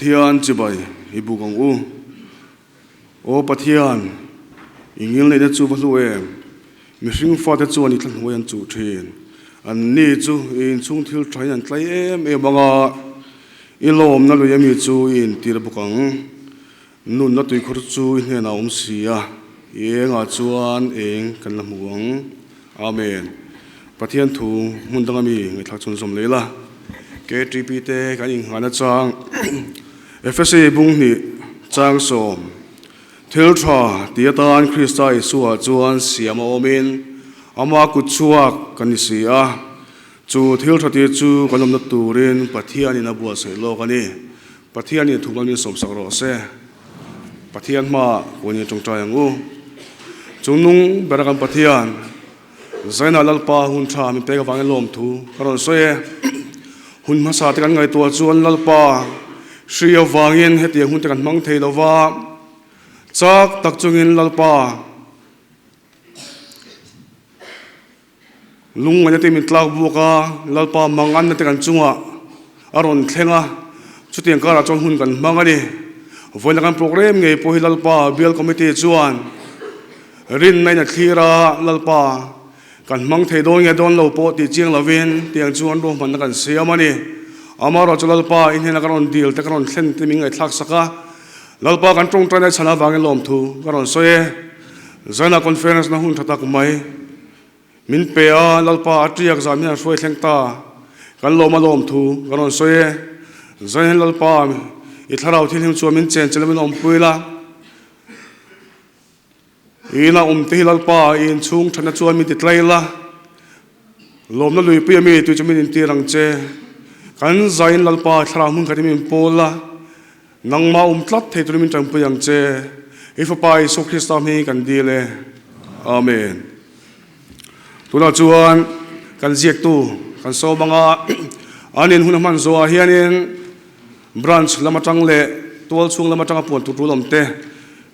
Pathian chibai i buk ang u. Aw Pathian, i ngilneihna chu va hlu em? Mihring fate chuan i thlahnuai an chuh thin. Anni chu i inchhung thil thain an tlai em em ang a, i lawmna lui ami chu i intir bawk ang. Nunna tuikhur chu i hnenah a awm si a, i engah chuan eng kan la hmu ang. Amen. Pathian thu hmun danga mi ngaihthlak chhun zawm leh ila. KTP te kan inghahna chang Efesi bung hnih chang sawm thil tha ti atan Krista Isua chuan siam a awmin ama kut chhuak kan ni si a. Chu thil tha ti chu kan awmna turin Pathianin a buatsaih lawk a ni. Pathianin thu malmin sawmsak rawh se. Pathian hmaah kuanin tawngtai ang u. Chungnung bera kan Pathian, Zaina Lalpa hun tha min pek avangin lawmthu ka rawn sawi e. Hun hmasa te kan ngaihtuah chuan Lalpa hri avangin hetiang hun te kan hmang thei lova, chak tak chungin Lalpa, Lungngaihna te min tlak buk a, Lalpa manganna te kan chungah a rawn thleng a, chutiang karah chuan hun kan hmang a ni. Vawiin kan program ngei pawh hi Lalpa Bial Committee chuan rinna in a thlir a, Lalpa kan hmang thei dawn nge dawn lo pawh tih chiang lovin tiang chuan ruahmanna kan siam a ni. Amaherawhchu Lalpa i hnena ka rawn dil te ka rawn thlen te min ngaihthlak sak a, Lalpa kan tawngtaina chhan avangin lawmthu ka rawn sawi e. Zaina conference na hun tha tak mai. Min pe a, Lalpa a tiak zan hian hruai thleng ta. Kan lawm a lawm thu ka rawn sawi e. Zan hian Lalpa i thlarau thilhim chuan min chen chelh min awmpui la. I ina awm te hi Lalpa i inchhung thatna chuan min ti tlai la. Lawmna luipui ami tui chu min intir ang che. Kan zain Lalpa thlarau hmun khat hi min pawl la. Nangmah awm tlat thei turin min tanpui ang che. I Fapa Isua Krista hmingin kan dil e. Amen. Tunah chuan kan ziaktu kan sawm anga an in hun a hman zawhah hianin branch lam atang leh tual chhung lam atanga puan tur tul awm te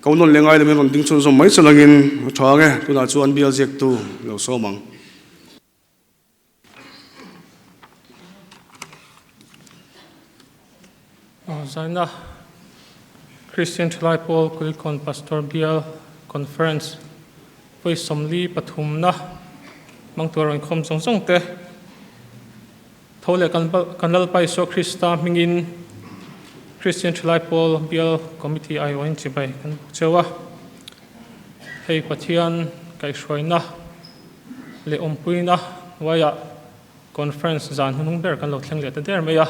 ko nawn leh ngai loin rawn ding chhunzawm mai chu langin a tha ang e. Tunah chuan bial ziaktu lo sawm ang. Zaina Christian Thalai Pawl Kulikawn Pastor Bial Conference vawi sawmli pathumna hmang tur rawn khawm zawng zawng te tho leh kan kan Lalpa Isua Krista hmingin Christian Thalai Pawl Bial Committee aiawhin chibai kan buk cheu a. Hei Pathian kaihhruaina leh awmpuina hnuaiah conference zan hnuhnung ber kan lo thleng leh ta der mai a,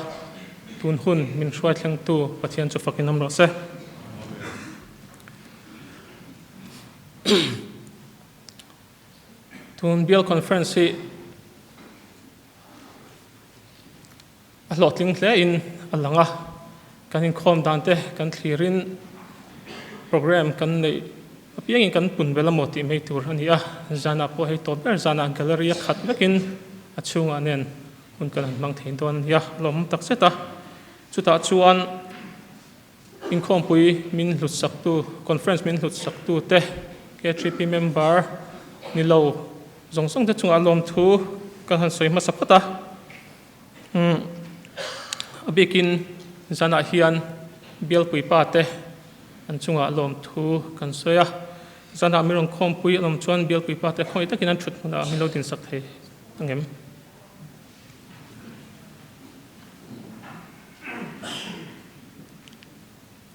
tun hun min hruai thlengtu Pathian chu fakin awm rawh se. Tun bial conference hi a hlawhtling hle in a lang a, kan inkhawm dan te kan thlir in program kan neih apiangin kan pun bel amaw tih mai tur a ni a, zanah pawh hei tawp ber zanah gallery a khat vekin a chhungah nen hun kan han hmang thei dawn a ni a, lawmawm tak zet a, chutah chuan inkhawmpui min hlut saktu conference min hlut saktu te K3P member ni lo zawng zawng te chungah lawmthu kan han sawi hmasa phawt a. Umm a bikin zanah hian bialpui pa te an chungah lawmthu kan sawi a, zanah mi rawn khawmpui an awm chuan bialpui pa te khawngaih takin an thut hmunah min lo dinsak thei angem?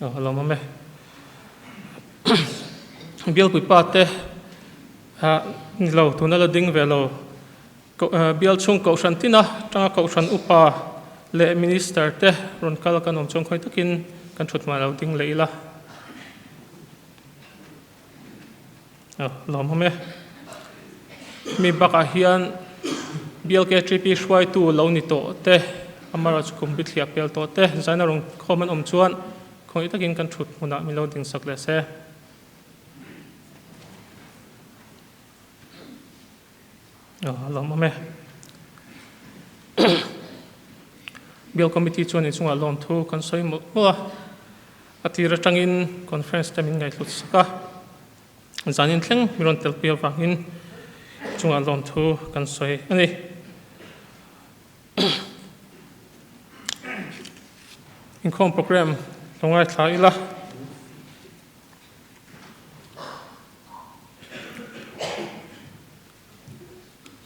Aw a lawm awm e. Bialpui pa te ah ni lo tuna la ding ve lo. Bial chhung kohhran tina tanga kohhran upa leh minister te rawn kal kan awm chuan khawi takin kan thut hmai lo ding leh ila. Aw lawm awm e. Mi bakah hian bial KTP hruaitu lo ni tawh te, amaherawhchu kum bithliah pel tawh te zaina rawn khawm an awm chuan khawi takin kan thut hmunah min lo ding sak leh se. A lawm awm e. Bial Committee chuan inchungah lawmthu kan sawi mawlh mawlh a. A tir atangin conference te min ngaihhlut sak a. Zanin thleng min rawn telpui avangin inchungah lawmthu kan sawi a ni. Inkhawm program. Lo ngaithla ila.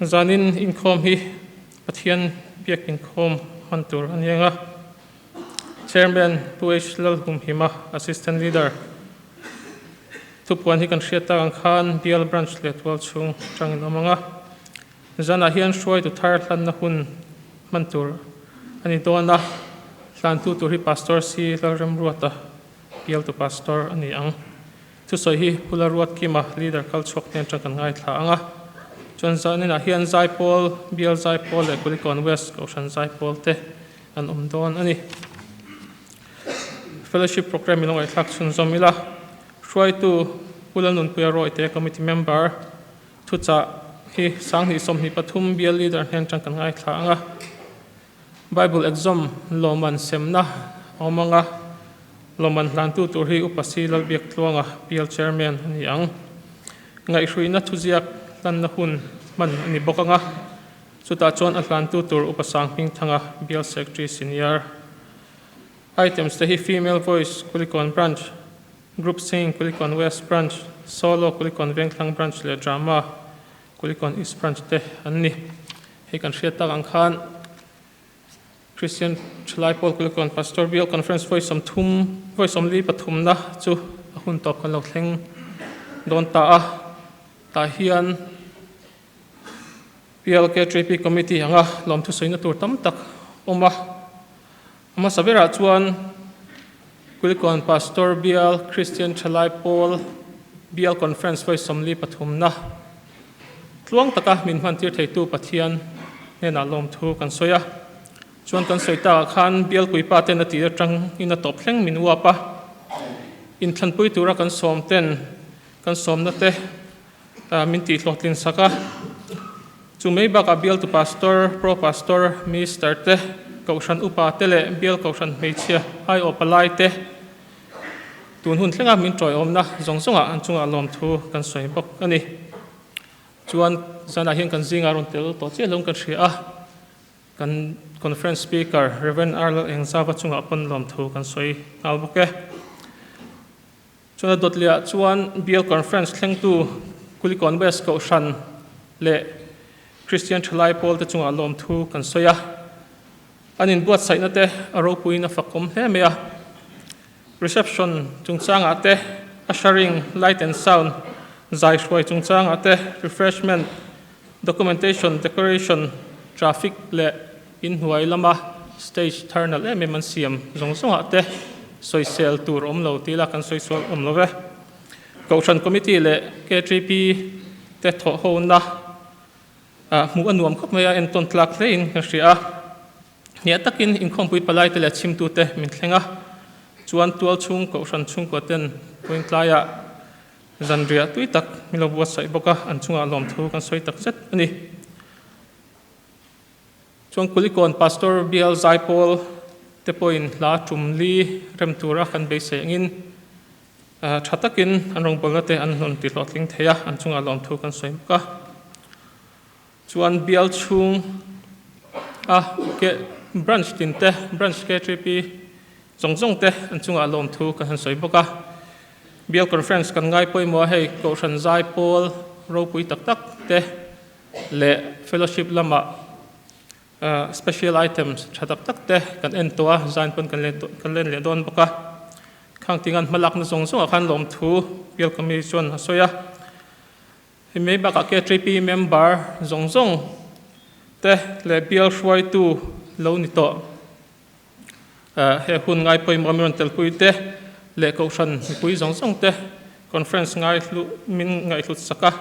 Zanin inkhawm hi Pathian biak inkhawm hman tur a ni ang a. Chairman Pu H Lalhumhima, Assistant Leader, Thupuan hi kan hriat tak ang khan Bial Branch leh Tualchhung atangin awm ang a. Zanah hian hruaitu thar hlanna hun hman tur a ni dawn a, hlantu tur hi Pastor C Lalremruata, Bialtu Pastor a ni ang. Thusawi hi Pu Laruatkima, Leader kal chhuak hnen atang kan ngaithla ang a. Chuan zaninah hian Zaipawl, Bial Zaipawl leh Kulikawn West Kohhran Zaipawl te an awm dawn a ni. Fellowship Programme in lo ngaihthlak chhunzawm ila, hruaitu Pu Lalnunpuia Rawite Committee Member, Thuchah hi 2023 Bial Leader hnen atang kan ngaithla ang a. Bible exam lawmman semna a awm ang a, lawmman hlantu tur hi Upa Si Lalbiaktluanga Bial Chairman a ni ang. Ngaihhruihna thuziak hlanna hun hman a ni bawk ang a, chutah chuan a hlantu tur Upa Sanghmingthanga Bial Secretary Senior. Items te hi Female Voice Kulikawn Branch, Group Singing Kulikawn West Branch, Solo Kulikawn Vengthlang Branch leh Drama Kulikawn East Branch te an ni. Hei kan hriat tak ang khan Christian Thalai Pawl Kulikawn Pastor Bial Conference vawi 30 vawi 43 na chu a hun tawp kan lo thleng dawn ta a. Tah hian PLKTP Committee anga lawmthu sawina tur tam tak awm a. A hmasa berah chuan Kulikawn Pastor Bial Christian Thalai Pawl Bial Conference vawi 43 na tluang taka min hmantir theitu Pathian hnenah lawmthu kan sawi a. Chuan kan sawi takah khan Bial puipa ten a tih atangin a tawp thleng min uap a. Inthlanpui tura kan sawm ten kan sawmna te min tih hlawhtlin sak a. Chu mai bakah bialtu pastor, pro pastor, minister te, kohhran upa te leh bial kohhran hmeichhia aiawh palai te tun hun thlenga min tawiawmna zawng zawngah an chungah lawmthu kan sawi bawk a ni. Chuan zanah hian kan zingah rawn tel tawh chiah lo kan hria a, kan conference speaker Rev. Arlal Engzava chungah pawn lawmthu kan sawi nghal bawk e. Chuan a dawtliah chuan Bial Conference thlengtu Kulikawn West Kohhran leh Kristian Thalai Pawl te chungah lawmthu kan sawi a. An inbuatsaihna te a ropuiin a fakawm hle mai a. Reception chungchangah te, ushering, light and sound, zai hruai chungchangah te, refreshment, documentation, decoration, traffic leh Inhnuai lama stage thar nalh em em an siam zawng zawngah te sawisel tur awm lo tih lah kan sawi sual awm lo ve. Kohhran Committee leh KTP te thawh hona hmuh a nuam khawp mai a, entawn tlak hlein kan hria a. Hniah takin inkhawmpui palai te leh chhimtute min thleng a, chuan tual chhung Kohhran chhungkua ten point tlaiah zanriah tui tak min lo buatsaih bawk a, an chungah lawmthu kan sawi tak zet a ni. Chuan Kulikawn Pastor Bial Zaipawl te pawhin hla tum li rem tura kan beisei angin tha takin an rawngbawlna te an hlawn ti hlawhtling thei a, an chungah lawmthu kan sawi bawk a. Chuan Bial chhung a ke branch tin te, branch KTP zawng zawng te an chungah lawmthu kan han sawi bawk a. Bial Conference kan ngai pawimawh a, hei Kohhran Zaipawl ropui tak tak te leh fellowship lamah special items tha tak tak te kan en tawh a, zain pawn kan kan len leh dawn bawk a. Khang tingan hmalakna zawng zawngah khan lawmthu Bial Committee chuan a sawi a. Hei mai bakah KTP member zawng zawng te leh bial hruaitu lo ni tawh he hun ngai pawimawh mi rawn telpui te leh kohhran mipui zawng zawng te conference ngai hlu min ngaihhlut sak a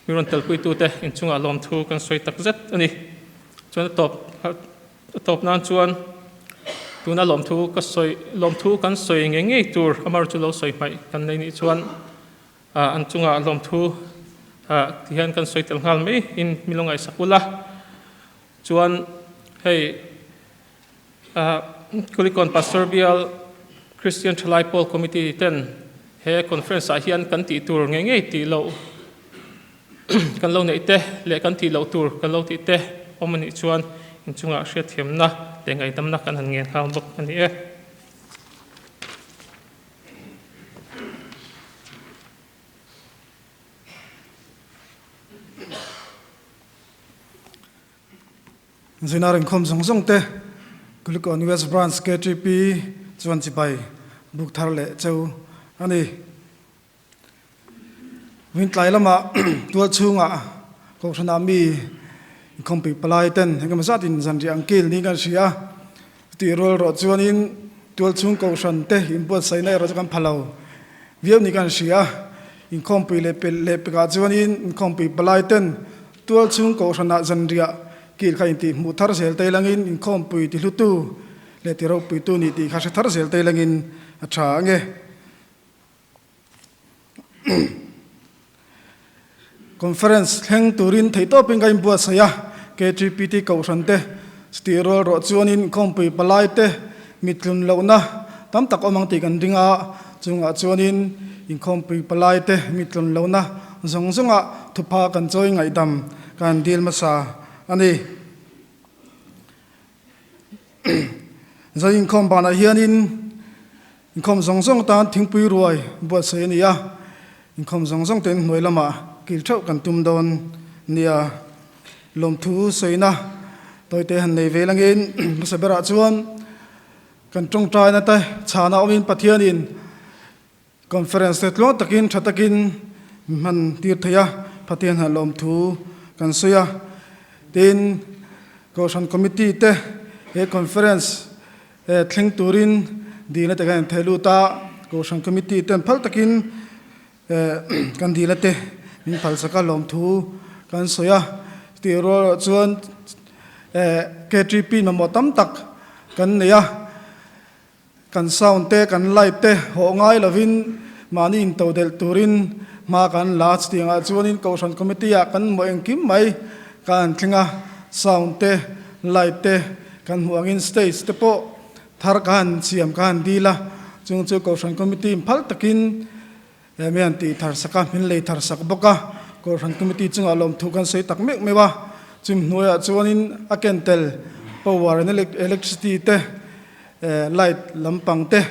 mi rawn telpui tu te inchungah lawmthu kan sawi tak zet a ni. Chuan a tawp a tawp nan chuan tuna lawmthu ka sawi lawmthu kan sawi ngei ngei tur amar chu lo sawi hmaih kan nei nih chuan an chungah lawmthu ti hian kan sawi tel nghal mai in mi lo ngaihsak ula chuan hei Kulikawn Pastor Bial Christian Thalai Pawl Committee ten he conference ah hian kan tih tur ngei ngei tih loh kan lo neih te leh kan tih loh tur kan lo tih te awm a nih chuan inchungah hriatthiamna leh ngaihdamna kan han ngen nghal bawk a ni e. Zina rinkhawm zawng zawng te Kulikawn West Branch KTP chuan chibai buk thar leh cheu a ni. Wintlai lamah tual chhungah Kohhranah mi inkhawmpui palai ten engemaw zatin zanriah an kil niin kan hria a, chutih rual erawh chuanin tual chhung Kohhran te inbuatsaihna erawh chu kan pha lo viau niin kan hria a, inkhawmpui leh pelh leh pekah chuanin inkhawmpui palai ten tual chhung Kohhranah zanriah kil kha intih hmuh thar zel te ilangin inkhawmpui tihlutu leh tiropuitu nih tih kha hre thar zel te ilangin a tha ange. Conference thleng turin theihtawpin ka inbuatsaih a, KTPT Kohhran te chutih rual rawh chuanin khawmpui palai te mittlun lohna tam tak awm ang tih kan ring a, chungah chuanin inkhawmpui palai te mittlun lohna zawng zawngah thupha kan chawi ngaihdam kan dil hmasa a ni. Zan inkhawm banah hianin inkhawm zawng zawng tan thingpui ruai buatsaih a ni a, inkhawm zawng zawng ten hnuai lamah kil theuh kan tum dawn nia. Lawmthu sawina tawite han nei ve langin hmasa berah chuan kan tawngtaina te chhana awmin Pathianin Conference te tluang takin tha takin hman tir thei a, Pathian han lawmthu kan sawi a. Tin, Kohhran Committee te he Conference thleng turin dilna te kan inthei lut a, Kohhran Committee ten phal takin kan dilna te min phalsak a lawmthu kan sawi a. Chutih rual erawh chuan KTP mamawh tam tak kan nei a. Kan sound te, kan light te hawh ngai lovin mahni intodelh turin hma kan la. Chutiangah chuanin Kohhran Committee ah kan hmuh engkim mai kan thleng a, sound te, light te kan hmuh angin stage te pawh thar ka han siam ka han dil a, chung chu Kohhran Committee in phal takin mi han tih thar sak a, min lei thar sak bawk a, Kohhran Committee chungah lawmthu kan sawi tak meuh meuh a, chumi hnuaiah chuanin a ken tel power and electricity te, light lampang te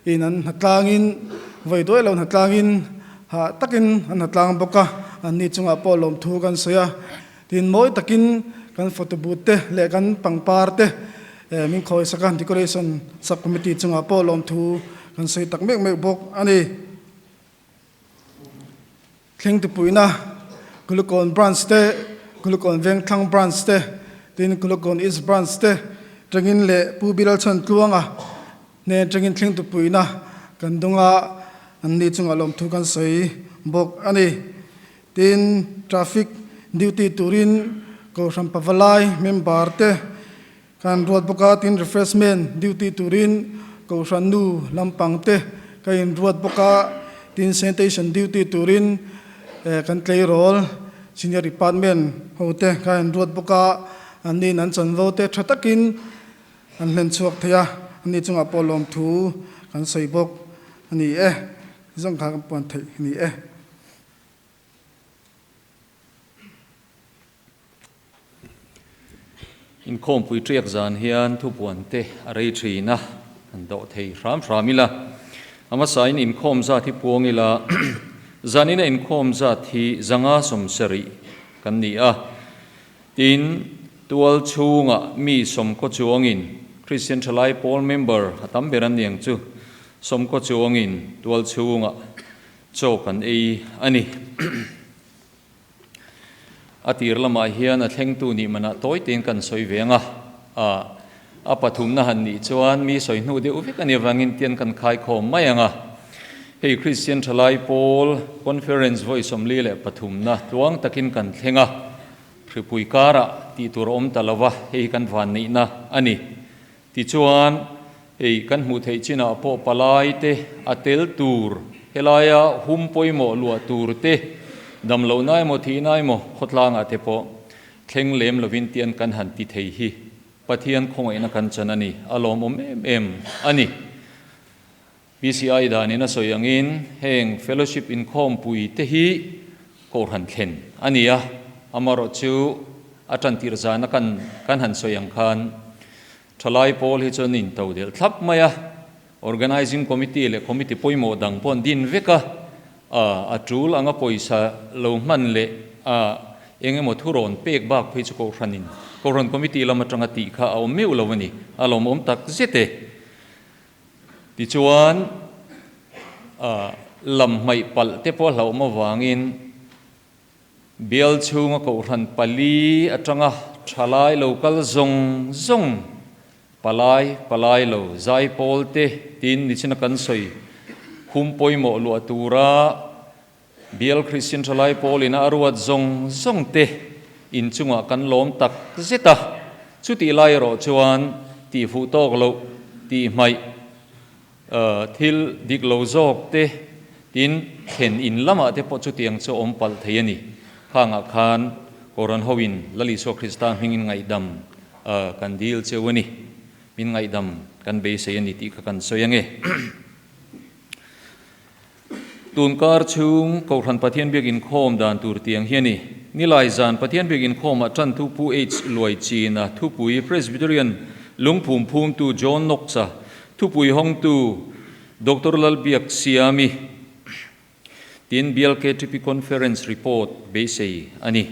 in an hnatlangin vawi duai lo hnatlangin hah takin an hnatlang bawk a, anni chungah pawh lawmthu kan sawi a, tin mawi takin kan photo booth te leh kan pangpar te min khawi sak a, decoration sub committee chungah pawh lawmthu kan sawi tak meuh meuh bawk a ni. Thleng tupuina Kulikawn Branch te, Kulikawn Vengthlang Branch te, tin Kulikawn East Branch te tangin leh Pu Bilalchhan Tluanga hnen tangin thleng tupuina kan dawng a, anni chungah lawmthu kan sawi bawk a ni. Tin, Traffic duty turin Kohhran Pavalai member te kan ruat bawk a, tin Refreshment duty turin Kohhran nu lampang te ka inruat bawk a, tin Sanitation duty turin kan tleirawl Senior Department ho te ka inruat bawk a, anniin an chanvo te tha takin an hlen chhuak thei a, anni chungah pawh lawmthu kan sawi bawk a ni e, zawng kha kan puan theih a ni e. Inkhawmpui ṭiak zan hian thupuan te a rei ṭhin a, han dawh thei hram hram ila. A hmasain inkhawm zat hi puang ila, zanina inkhawm zat hi zanga sawmsarih kan ni a. Tin, tual chhungah mi sawmkaw chuangin Kristian Ṭhalai Pawl member a tam ber an ni ang chu, sawmkaw chuangin tual chhungah chaw kan ei a ni. A tir lamah hian a thlengtu nih manah tawi tein kan sawi ve ang a, a pathumna han nih chuan mi sawi hnu deuh vek a nih avangin tian kan khaikhawm mai ang a. Hei Kristian Thalai Pawl Conference vawi 43na tluang takin kan thleng a, hripui karah tih tur a awm ta lo va, hei hi kan vanneihna a ni. Tichuan, hei kan hmuh theih chinah pawh palai te a tel tur, helaia hum pawimawh luah tur te, dam lohna emaw thihna emaw khawtlangah te pawh thleng lem lovin tian kan han ti thei hi Pathian khawngaihna kan chan a ni, a lawmawm em em a ni. PCI danin a sawi angin heng fellowship inkhawmpui te hi Kohhran thlen a ni a, amaherawh chu a tantir zana kan kan han sawi ang khan thalai pawl hi chuan in to delh thlap mai a, Organising Committee leh Committee pawimawh dang pawh an din vek a, a tul anga pawisa lo hman leh a eng emaw thurawn pek bak phei chu Kohhranin. Kohhran Committee lam atanga tih kha a awm meuh lo a ni. A lawmawm tak zet e. Tichuan, lam hmaih palh te pawh a hlauhawm avangin Bial chhunga kohhran pali atanga thalai lo kal zawng zawng, palai, palai lo, zaipawl te tiin nichina kan sawi hum pawimawh luah tura Bial Kristian Thalai Pawl ina a ruat zawng zawng te inchungah kan lawm tak zet a, chutih lai erawh chuan tihfuh tawk loh, tihhmaih, thil dik lo zawk te tin thlen in lamah te pawh chutiang chu awm palh thei a ni. Khangah khan Koran hoin Lal Isua Krista hmingin ngaihdam kan dil cheu a ni, min ngaihdam kan beisei a ni tih kha kan sawi ange. Tunkar chhung Kohhran Pathian Biak Inkhawm dan tur tiang hi a ni. Nilai zan Pathian Biak Inkhawmah tantu Pu H. Luaichina thupui Presbyterian lungphum phumtu John Knox-a thupui hawngtu Doctor Lalbiak Siami tin Bial KTP Conference report beisei a ni.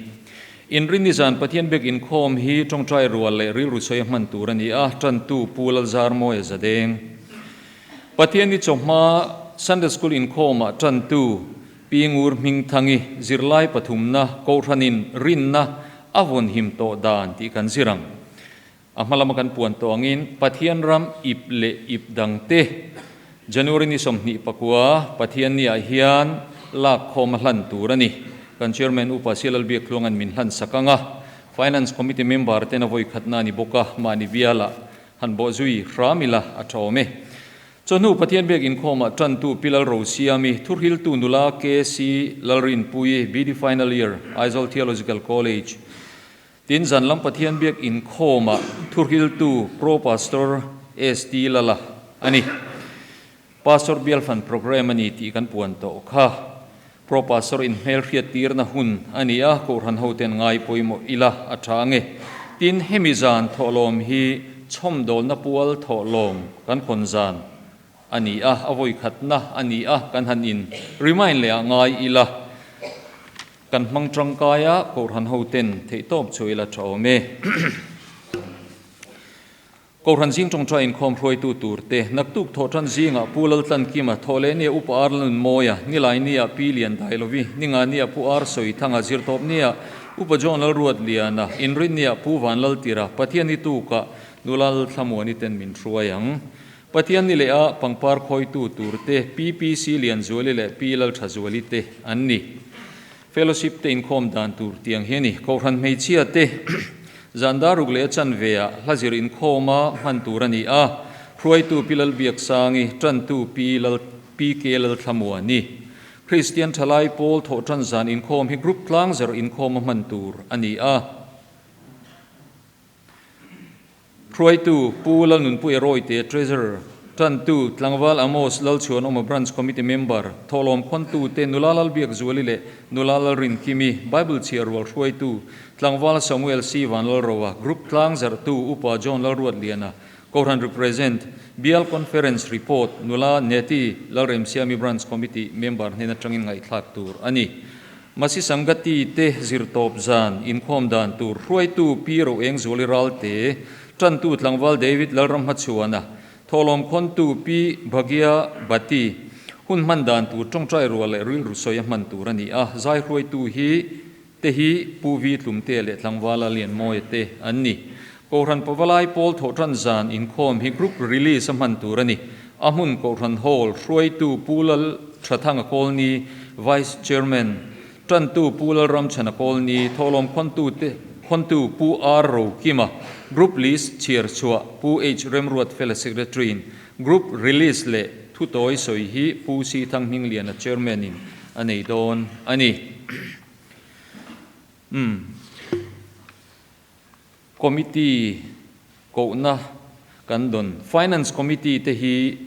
Inrinni zan Pathian Biak Inkhawm hi tawngtai rual leh rilru sawi a hman tur a ni a, tantu Pu Lalzarmawia Zadeng. Pathian ni chawhma Sunday School inkhawmah tantu Pi Ngur Hmingthangi zirlai pathumna Kohhranin rinna a vawn him tawh dan tih kan zir ang. A hma lama kan puan tawh angin Pathian ram ip leh ip dangte January ni 24 Pathian niah hian lak khawm a hlan tur a ni. Kan Chairman Upa Sia Lalbiaktluanga'n min hlan sak ang a, Finance Committee member ten a vawikhatna a ni bawk a, mahni bialah Han bawh zui hram ila a tha awm e. Chawhnu Pathian biak inkhawmah tantu Pi Lalrosiami, thuhriltu nula KC Lalrinpuii, BD Final Year, Aizawl Theological College. Tin, zan lam Pathian biak inkhawmah thuhriltu Pro Pastor ST Lala a ni. Pastor Bialfan Programme a ni tih kan puan tawh kha. Pro Pastor inhmelhriat tirna hun a ni a, Kohhran hoten ngai pawimawh ila a tha ange. Tin, hemi zan thawhlawm hi chhawmdawlna pual thawhlawm kan khawn zan a ni a, a vawikhatna a ni a, kan han in remind leh ah ngai ila. Kan hmang tangkai a, Kohhran hoten theihtawp chu ila tha awm e. Kohhran zing tawngtai inkhawm hruaitu tur te, naktuk thawhtan zingah Pu Laltlankima, Thawhlehnia Upa Ar Lalnunmawia, Nilainiah Pi Liandailovi, Ninganiah Pu Ar Sawithanga, Zirtawpniah Upa John Lalruatliana, Inrinniah Pu Vanlaltira, Pathianni tukah Nula Lalthlamuani ten min hruai ang. Pathianni leh a pangpar khawitu tur te PPC Lianzuali leh Pi Lalthazuali te an ni. Fellowship te inkhawm dan tur tiang hi a ni. Kohhran hmeichhia te zan dar ruk leh a chanve ah hla zir inkhawm a hman tur a ni a, hruaitu Pi Lalbiaksangi, tantu Pi Lal Pi K Lalthlamuani. Kristian thalai pawl thawh tan zan inkhawm hi group tlang zer inkhawm a hman tur a ni a. Hruaitu, Pu Lalnunpuia Rawite, Treasurer, Tantu, Tlangval Amos Lalchhuanawma Branch Committee Member, Thawhlawm Khawntute, Nula Lalbiakzuali leh Nula Lalrinkimi, Bible chhiar rual hruaitu, Tlangval Samuel C. Vanlalroa, Group Tlangzarhtu, Upa John Lalruatliana, Kohhran Represent, Bial Conference Report, Nula Neti Lalremsiami Branch Committee Member hnen atangin ngaihthlak tur a ni. Masi Sangati te zirtawp zan inkhawm dan tur hruaitu Pi Roengzuali Ralte, tantu tlangval David Lalramhmachhuana, thawhlawm khawntu Pi Bhagya Bati, hun hman dan tur tawngtai rual leh rilru sawi a hman tur a ni a, zai hruaitu hi te hi Pu Vi Tlumte leh tlangvala Lianmawia te an ni. Kohhran Pavalai Pawl thawhtan zan inkhawm hi Group Release a hman tur a ni. A hmun Kohhran Hall hruaitu Pu Lal Thathanga Kawlni, Vice Chairman, Tantu Pu Lalramchhana Kawlni, Thawhlawm Khawntu te Khawntu Pu R Rokima, Group List chhiar chhuah Pu H Remruat Fela Secretary in Group Release leh thutawi sawi hi Pu C Thanghmingliana Chairman in a nei dawn a ni. Umm. Committee kohna kan dawn. Finance Committee te hi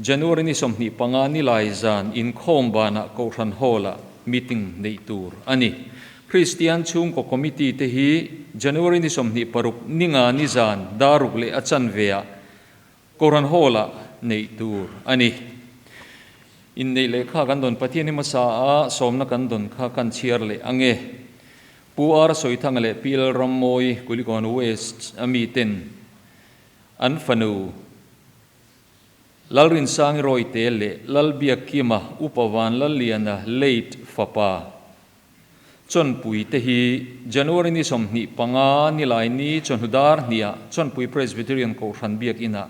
January ni 25 nilai zan inkhawm banah Kohhran Hall-ah meeting neih tur a ni. Kristian Chhungkaw Committee te hi January ni 26 ninga ni zan daruk leh a chanveah Kohhran Hall-ah neih tur a ni. Inneih lehkha kan dawn Pathian hi hmasa a sawmna kan dawn kha kan chhiar leh ange. Pu Ar Sawithanga leh Pi Lalrammawi Kulikawn West a miten an fanu Lalrinsangi Rawite leh Lalbiakkima Upa Vanlalliana late fapa Chawnpui te hi January ni 25 nilai ni chawhnu dar hniah Chawnpui Presbyterian Kohhran Biakinah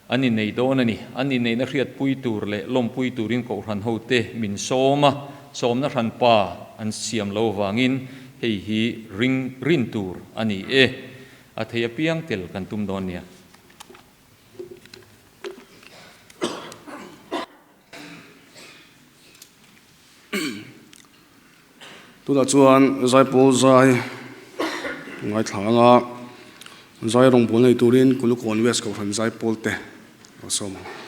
an innei dawn a ni. An inneihna hriatpui tur leh lawmpui turin Kohhran hote min sawm a, sawmna hranpa an siam lo vangin hei hi ring rin tur a ni e. A thei apiang tel kan tum dawn nia. Tunah chuan Zaipawl zai ngaithla anga zai rawngbâwl nei turin Kulukawn West Kohhran Zaipawl te a sawm ang.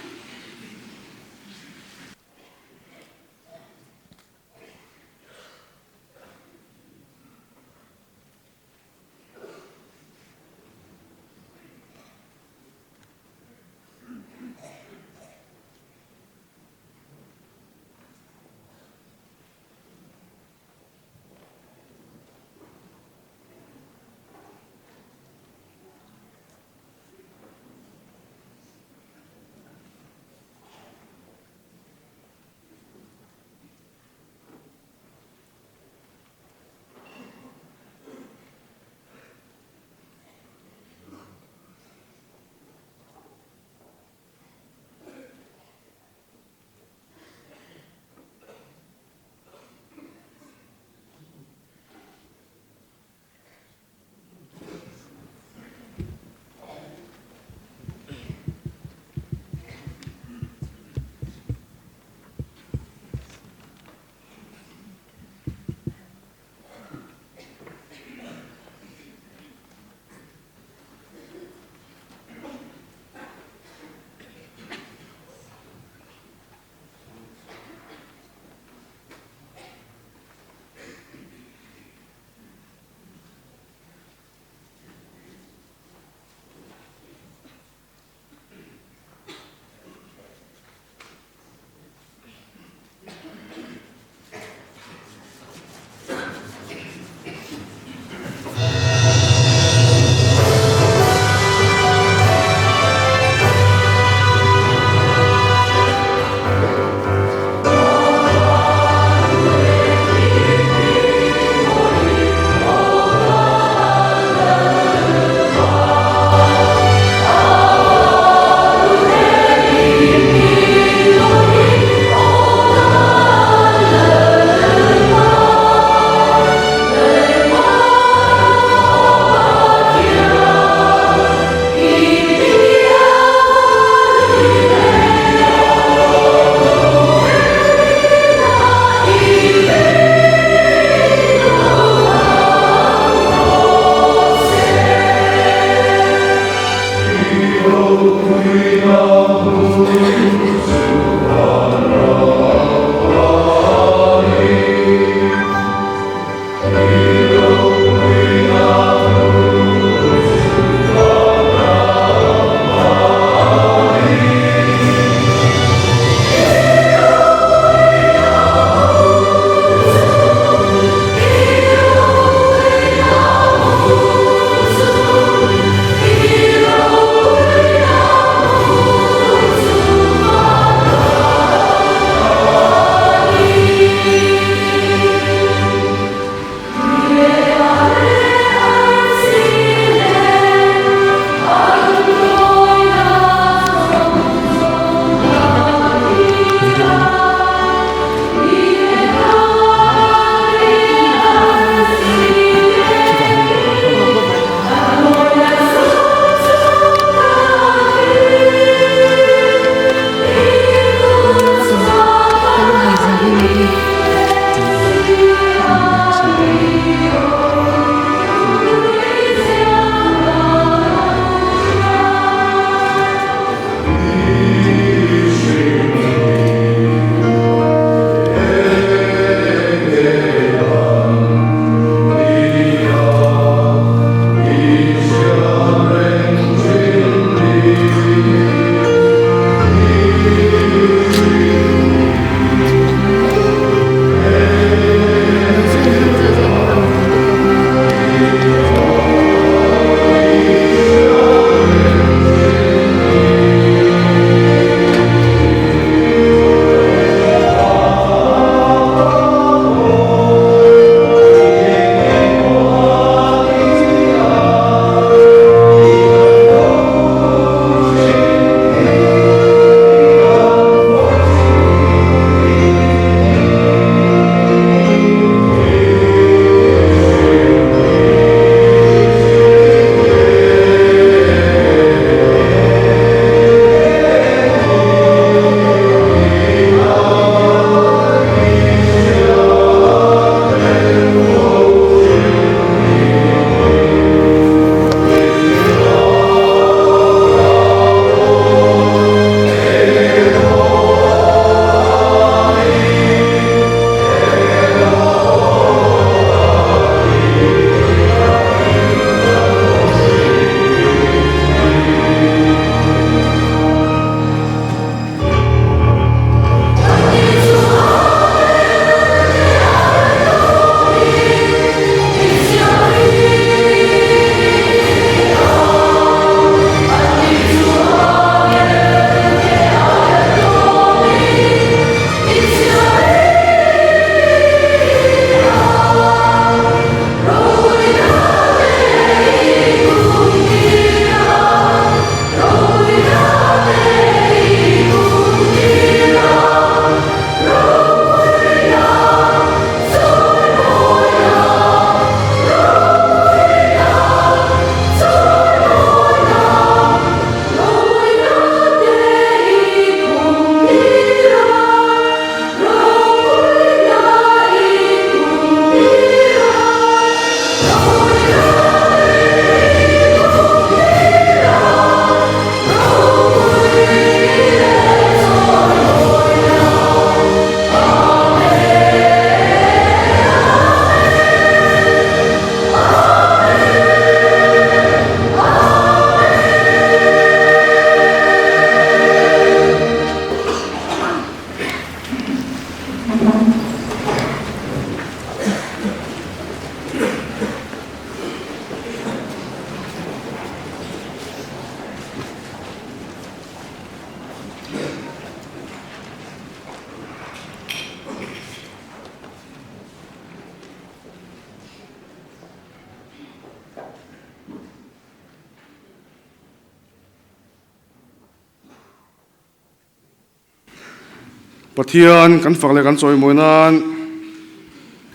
Pathian kan fak leh kan chawimawi nan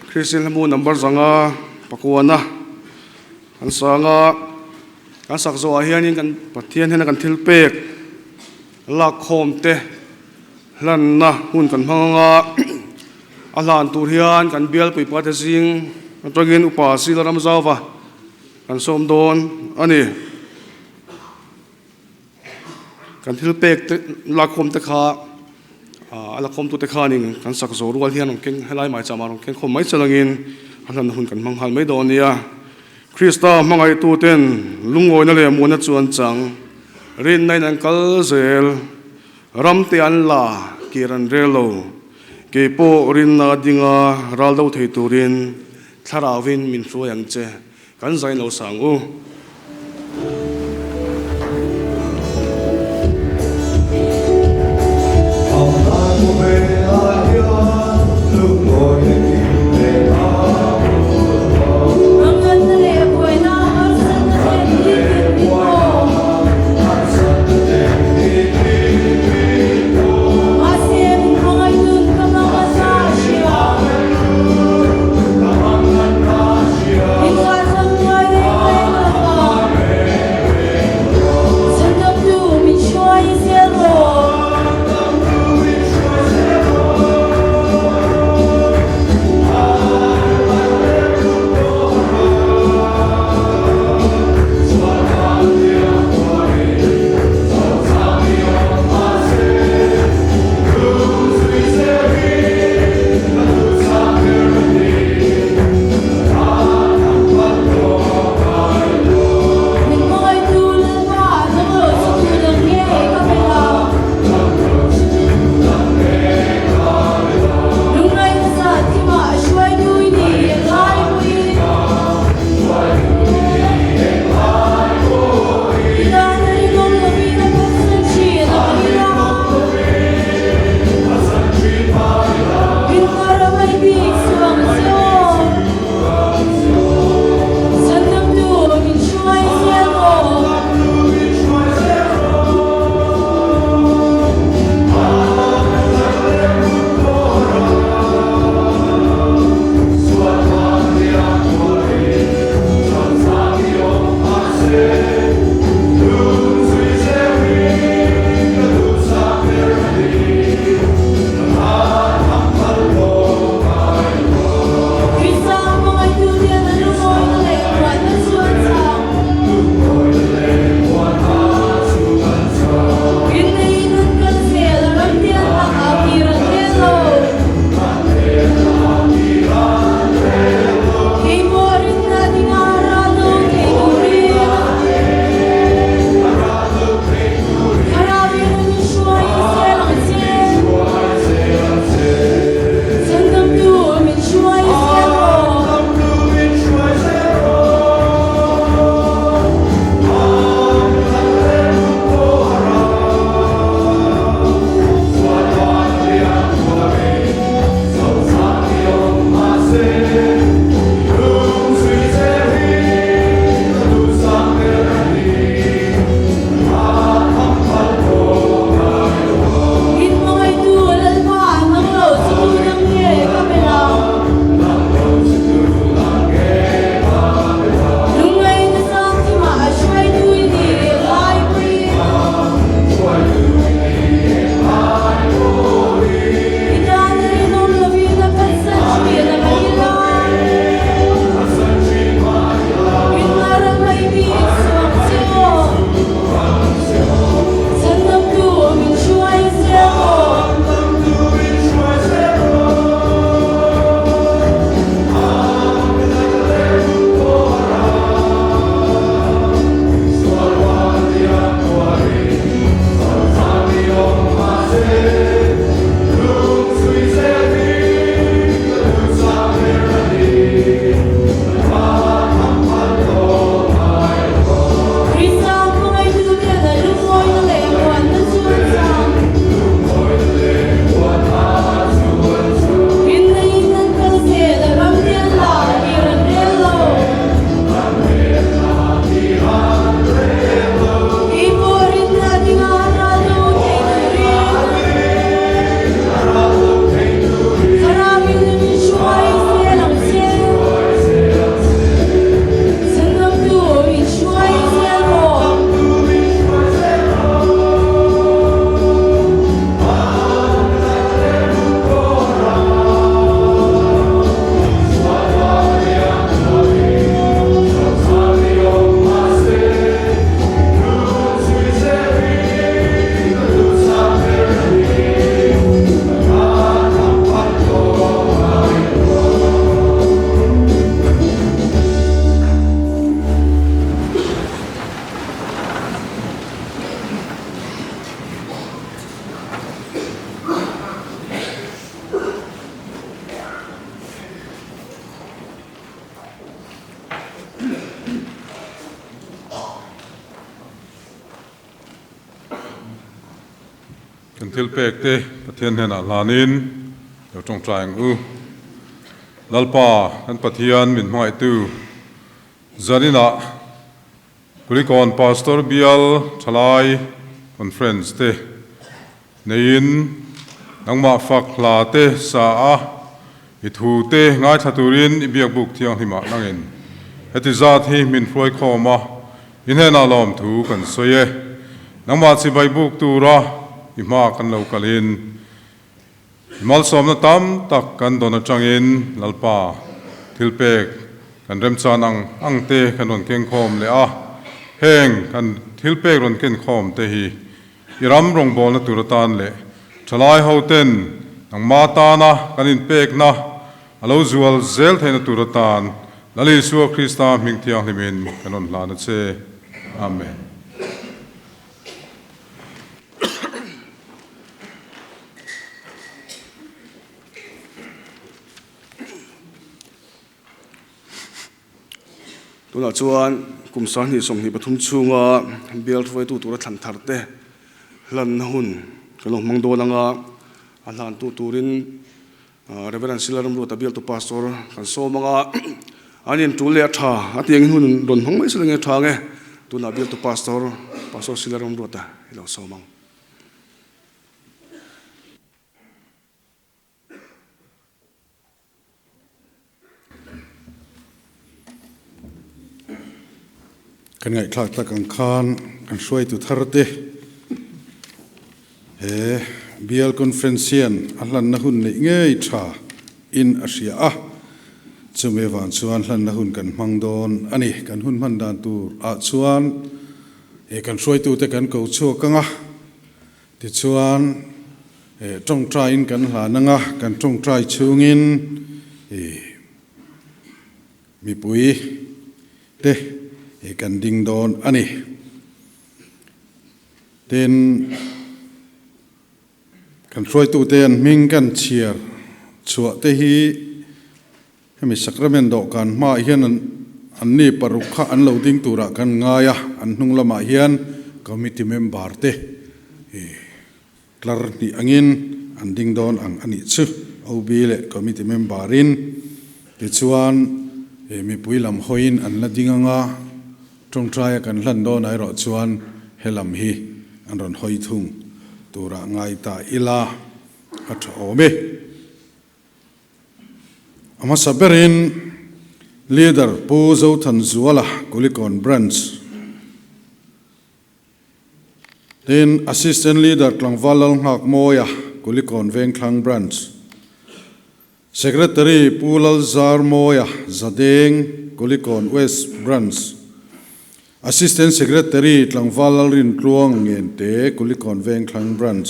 Kristian hlamu number 500 pakuana kan sang a, kan sak zawhah hianin kan Pathian hian kan thil pek lak khawm te hlanna hun kan hmang ang a, a hlan tur hian kan bial puipa te zing atangin upa Sila Ramzauva kan sawm dawn a ni. Kan thil pek te lakhawm te kha a lakhawm tute khanin kan sak zawh rual hian rawn keng helai mai chama rawn keng khawm mai che langin a hlanna hun kan hmang nghal mai dawn nia. Krista hmangaihtu ten lungawina leh muana chu an chang, rinna in an kal zel, ram te an la kir an rel lo, kei pawh rinna a ding a ral do thei turin thlarauin min hruai ang che. Kan zain lo sang u. Kan thil pek te Pathian hnenah hlanin lo tawngtai ang u. Lalpa kan Pathian min hmangaihtu zaninah Kulikawn Pastor Bial Thalai Conference te neiin nangmah fak hla te sa a i thu te ngaithla turin i biakbuk thianghlimah nangin heti zat hi min hruai khawm a, i hnenah lawmthu kan sawi e. Nangmah chibai buk tura i hma kan lo kalin i malsawmna tam tak kan dawn atangin Lalpa thilpek kan remchan ang ang te kan rawn kengkhawm leh a, heng kan thilpek rawn kenkhawm te hi I ram rawngbawlna tur atan leh thalai hoten nangma tana kan inpekna a lo zual zel theihna tur atan Lal Isua Krista hming thianghlimin kan rawn hlan a che. Amen. Tunah chuan kum 2023 chhunga bial hruaitu tura thlan thar te hlanna hun kan lo hmang dawn anga a hlantu turin Reverend Sila Ramruata bialtu Pastor kan sawm anga an intul leh a tha a tih angin hun rawn hmang mai sela nge tha nge tunah bialtu Pastor Pastor Sila Ramruata i lo sawm ang. Kan ngaihthlak tak ang khan kan hruaitu thar te he Bial Conference hian a hlanna hun neih ngei tha in a hria a, chumi avang chuan hlanna hun kan hmang dawn a ni. Kan hun hman dan tur ah chuan he kan hruaitu te kan ko chhuak ang a, Tichuan, tawngtaiin kan hlan anga, kan tawngtai chhungin mipui te kan ding dawn a ni. Tin, kan hruaitute an hming kan chhiar chhuah te hi hemi sacrament dawhkan hmaah hian an ni paruk kha an lo ding turah kan ngai a, an hnung lamah hian committee member te tlar hnih angin an ding dawn ang a nih chu, OB leh committee member in. Tichuan mipui lam hawiin an la ding anga, tawngtaia kan hlan dawn ah erawh chuan he lam hi an rawn hawi thung turah ngai ta ila a tha awm e. A hmasa berin Leader Pu Zothanzuala, Kulikawn Branch, tin Assistant Leader Tlangval Lalnghakmawia, Kulikawn Vengthlang Branch, Secretary Pu Lalzarmawia, Zadeng, Kulikawn West Branch, Assistant Secretary Tlangval Lalrintluang Ngente, Kulikawn Vengthlang Branch,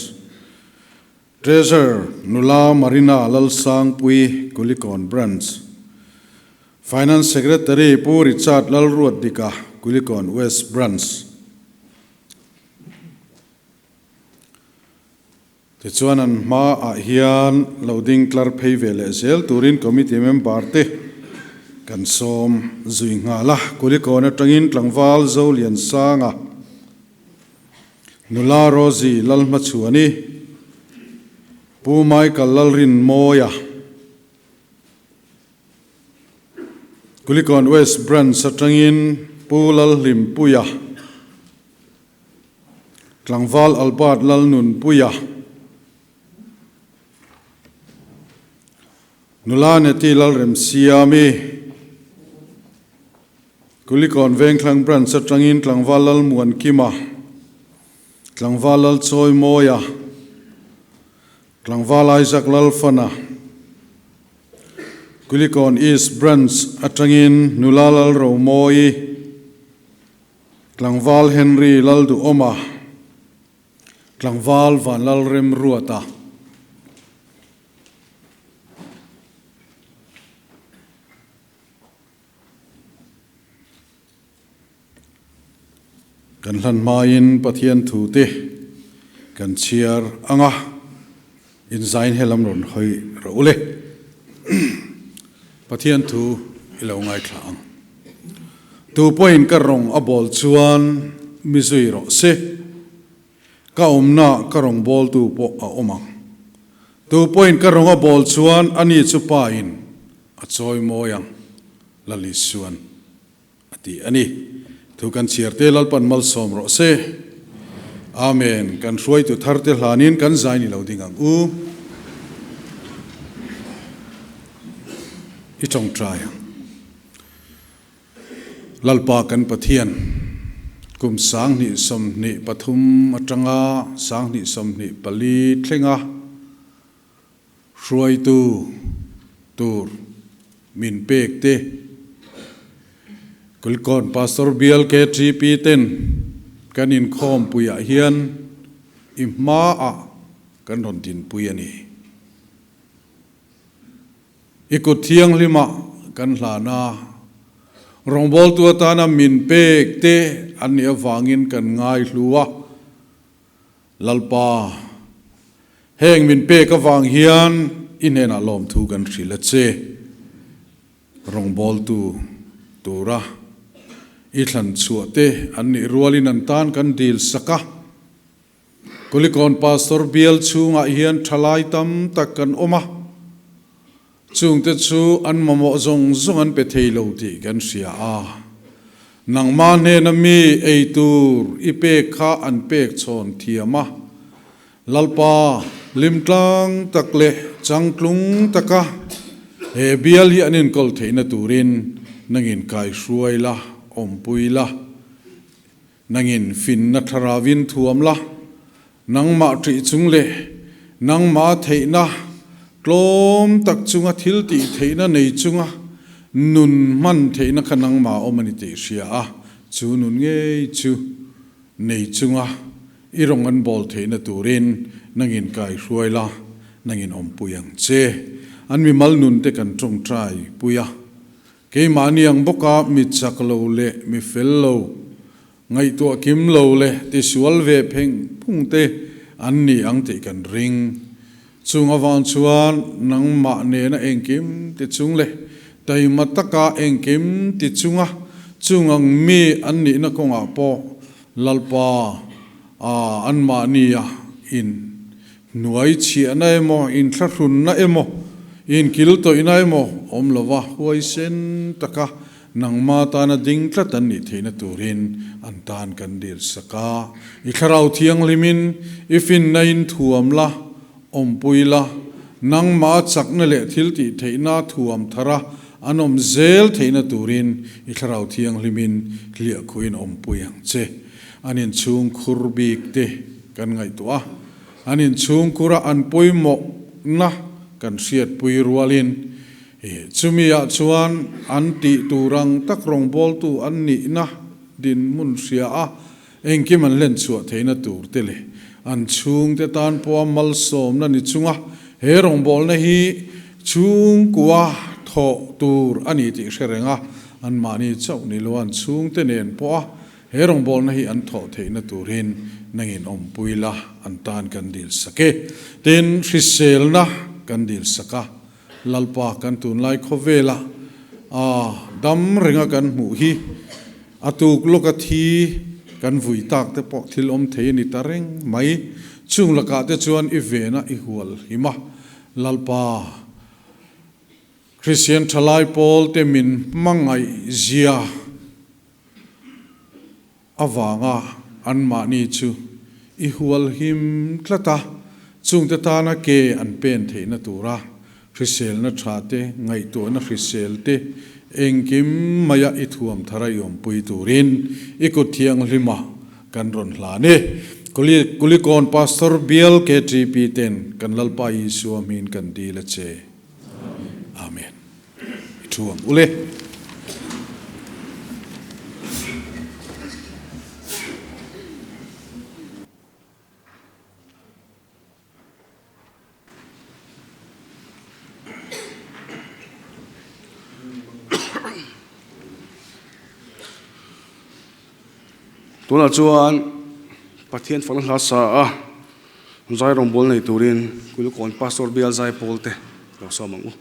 Treasurer Nula Marina Lalsangpui, Kulikawn Branch, Finance Secretary Pu Richard Lalruatdika, Kulikawn West Branch. Tichuan an hma ah hian lo ding tlar phei ve leh zel turin Committee member te kan sawm zui nghal a. Kulikawn atangin tlangval Zoliansanga, Nula Rosie Lalhmachhuani, Pu Michael Lalrinmawia, Kulikawn West Branch atangin Pu Lalhlimpuia, Tlangval Albert Lalnunpuia, Nula Neti Lalremsiami, Kulikawn Vengthlang Branch atangin Tlangval Lalmuankima, Tlangval Lalchawimawia, Tlangval Isaac Lalfana, Kulikawn East Branch atangin Nula Lalromawi, Tlangval Henry Lalduhawma, Tlangval Vanlalremruata. Kan hlan hmain Pathian thu te kan chhiar ang a, inzain he lam rawn hawi rawh u le. Pathian thu i lo ngaithla ang. Tu pawhin ka rawng a bawl chuan mi zui rawh se. Ka awmnaah ka rawngbawltu pawh a awm ang. Tu pawhin ka rawnga bawl chuan ani chu Pa in a chawi mawi ang, Lal Isuan a ti a ni. Thu kan chhiar te Lalpan malsawm rawh se. Amen. Kan hruaitu thar te hlanin kan zai ni lo ding ang u. I tawngtai ang. Lalpa kan Pathian, kum 2023 atanga 2024 thlenga hruaitu tur min pek te, Kulikawn Pastor Bial KTP ten kan inkhawmpuiah hian i hmaah kan rawn dinpui a ni. I kut thianghlima kan hlan a, rawngbawltu atana min pek te an nih avangin kan ngaihlu a. Lalpa, heng min pek avang hian i hnenah lawmthu kan hrilh a che. Rawngbawltu tura i thlan chhuah te an nih rualin an tan kan dil sak a. Kulikawn Pastor bial chhungah hian thalai tam tak kan awm a, chungte chu an mamawh zawng zawng an pe thei lo tih kan hria a. Nangmah hnena mi ei tur i pek kha an pek chhawn thiam a, Lalpa limtlang tak leh changtlung taka he bial hi an inkawl theihna turin nangin kaihruai la, awmpui la. Nangin finna thlaravin thuam la, nangmah ṭih chung leh nangmah theihna tlawm tak chunga thil tih theihna nei chunga nun hman theihna kha nangmah awm a ni tih hria a, chu nun ngei chu nei chunga i rawng an bawl theihna turin nangin kaihruai la, nangin awmpui ang che. An mimal nun te kan ṭawngṭai pui a. Keimahni ang bawka mi chak lo leh mi fel lo, ngaihtuah kim lo leh tisual ve pheng phung te an ni ang tih kan ring. Chung avang chuan nangmah nena engkim ti chung leh taima taka engkim ti chunga chung ang mi an nihna kawngah pawh Lalpa a anmahnia in Hnuai chhiahna emaw, inthlahrunna emaw, inkiltawihna emaw awm lova huaisen taka nangma tana ding tlat an nih theihna turin an tan kan dil sak a. I thlarau thianghlimin i finna in thuam la, awmpui la, nangma chakna leh thil tih theihna thuam thara an awm zel theihna turin i thlarau thianghlimin hliahkhuin awmpui ang che. An inchhung khur bik te kan ngaihtuah a. An inchhungkura an pawimawhna kan hriatpui rualin chumiah chuan an tih tur ang tak rawngbawltu an nihna dinhmun hria a, engkim an hlen chhuah theihna tur te leh an chhungte tan pawha malsawmna ni chunga he rawngbawlna hi chhungkua thawh tur a ni tih hre reng a, anmahni chauh ni lo an chhungte nen pawha He rawngbawlna hi an thawh theihna turin nangin awmpui la, an tan kan dil sak e. Tin, hriselna kan dil sak a, Lalpa kan tunlai khawvela a dam renga kan hmuh hi a tuk lawka thi kan vui tak te pawh thil awm thei a ni ta reng mai. Chung lakah te chuan i vena i hual him a, Lalpa Kristian thalai pawl te min hmangaih zia avanga anmahni chu i hual him tlat a, chungte tana ke an pen theihna tura hriselna tha te, ngaihtuahna hrisel te, engkim maia i thuam thara i awmpui turin i kut thianghlima kan rawn hlan e. Kulikawn Pastor Bial KTP ten kan Lalpa Isua hmin kan dil a che. Amen. I thu ang ule. Tunah chuan Pathian fakna hla sa a zai rawngbâwl nei turin Kulikawn Pastor Bial Zaipawl te lo sawm ang u.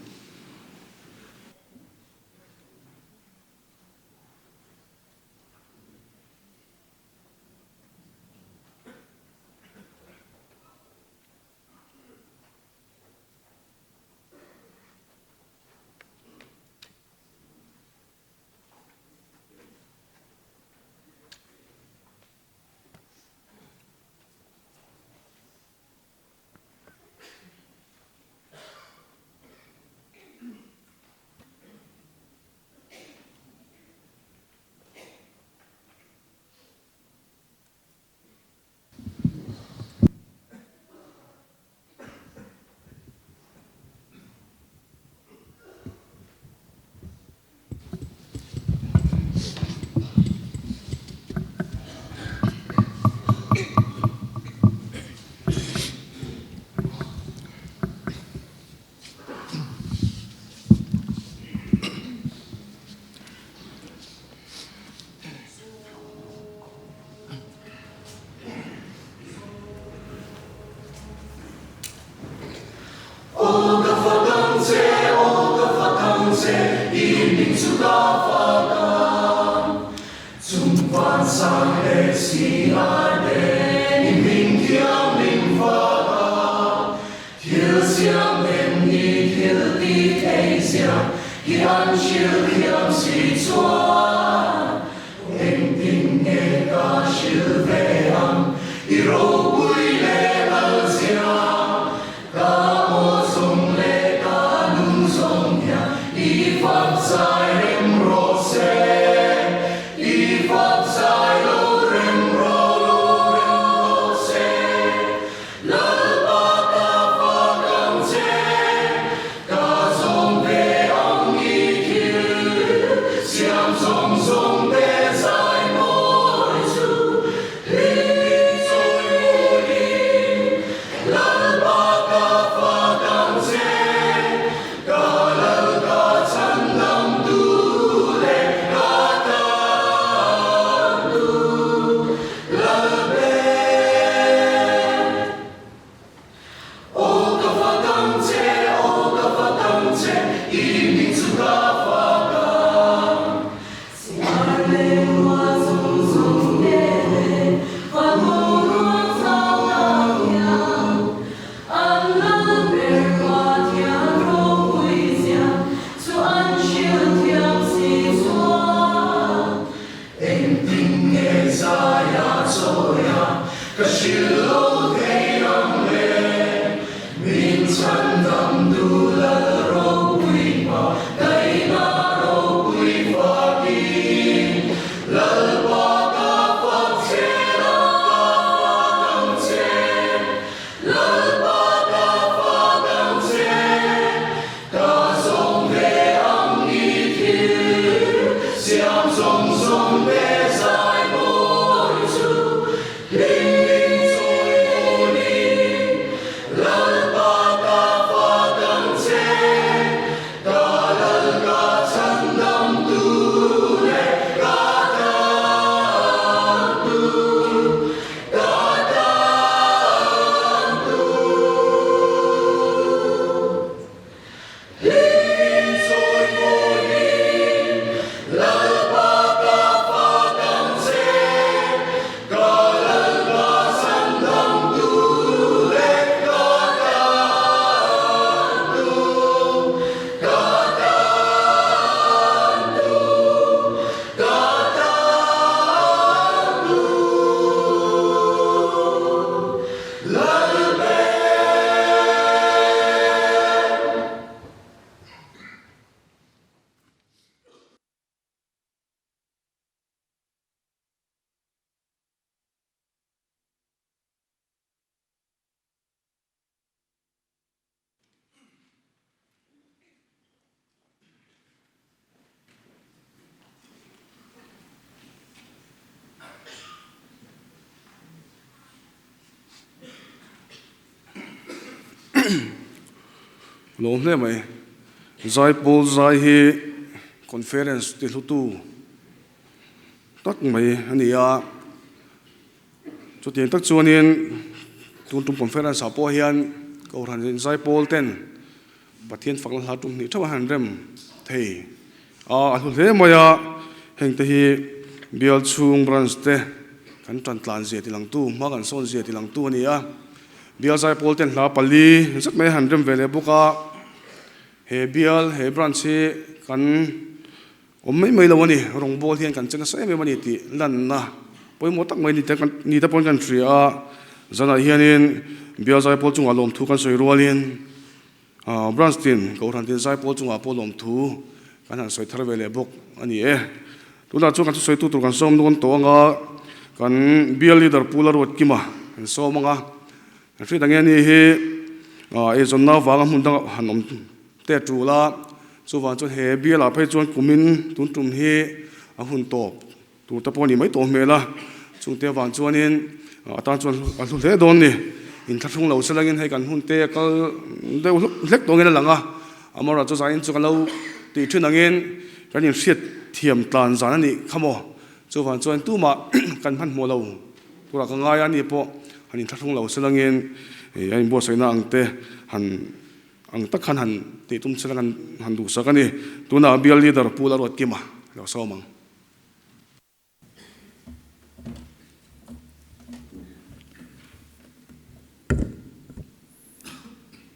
che, i hming chu ka fak ang. Chung van sang leh si ar te, i hming thianghlim fak ang. Thil siam em ni thil ti thei zia hi an hrilh thiam si chuan. Engtin nge ka hrilh ve ang i ropui leh lal zia? Ka aw zawng leh ka nun zawng hian i fak zai rem rawh se, i fak zai lo rem rawh lo rem rawh se. Lalpa ka fak ang che, ka zawng ve ang i thil siam zawng zawng te zai mawi chu hlim chawi mawiin. Lalpa ka fak ang che, ka lal ka chhandam tu leh ka tan tu. Lalbe. Aw ka fak ang che, aw ka fak ang che, i hming chu ka fak ang. Siar leh ruah zawng zawng te leh fanu ruang chau tak hian an lal ber Pathian ropui zia chu an hrilh thiam si chuan. Engtin nge zaia chawia ka hrilh lo thei ang le? Min chhandam du lal ropui hma kaina ropui fakin Lalpa ka fak che la ka fak ang che Lalpa ka fak ang che Ka zawng ve ang i thil siam zawng zawng te zai mawi chu hlim chawi mawlin Lalpa ka fak ang che, ka lal ka chhandam tu leh ka tan tu, ka tan tu. Hlim chawi mawlin Lalpa ka fak ang che, ka Lalpa chhandam tu leh ka tan tu, ka tan tu, ka tan tu. Lalbe. Lawm hle mai. Zaipawl zai hi conference ti hlutu tak mai a ni a. Chutiang tak chuanin tun tum conference ah pawh hian Kohhran in Zaipawl ten Pathian fakna hla tum hnih theuh a han rem thei a, a hlu hle mai a, heng te hi bial chhung branch te kan tan tlan zia ti langtu, hma kan sawn zia ti langtu a ni a. Bial Zaipawl ten hla pali zet mai a han rem ve leh bawk a, he bial, he branch hi kan Awm mai mai lo a ni, rawngbawl hian kan che nasa em em a ni tih lanna pawimawh tak mai ni te ni te pawhin kan hria a, zanah hianin Bial Zaipawl chungah lawmthu kan sawi rualin Branch tin Kohhran tin Zaipawl chungah pawh lawmthu kan han sawi thar ve leh bawk a ni e. Tunah chuan kan thusawitu tur kan sawm dawn tawh anga kan Bial Leader Pu Laruatkima kan sawm anga, kan hriat ang e ni hi eizawnna avanga hmun dangah han awm te a tul a, chuvang chuan he bialah phei chuan kumin tun tum hi a hun tawp tur te pawh a ni mai tawh hmel a, chungte avang chuanin a tan chuan a hlu hle dawn ni. Inthlahrung lo se langin hei kan hun te a kal deuh hluk hlek tawngin a lang a, amaherawhchu chu zanin chu kan lo tih thin angin kan inhriat thiam tlan zan a nih kha maw, chuvang chuan tumah kan hmanhmawh lo turah ka ngai a, ani pawh han inthlahrung lo se langin a inbuatsaihna ang te han. Ang tak khan han tih tum chhela kan han duhsak a ni. Tunah bial leader Pu Laruatkima lo sawm ang.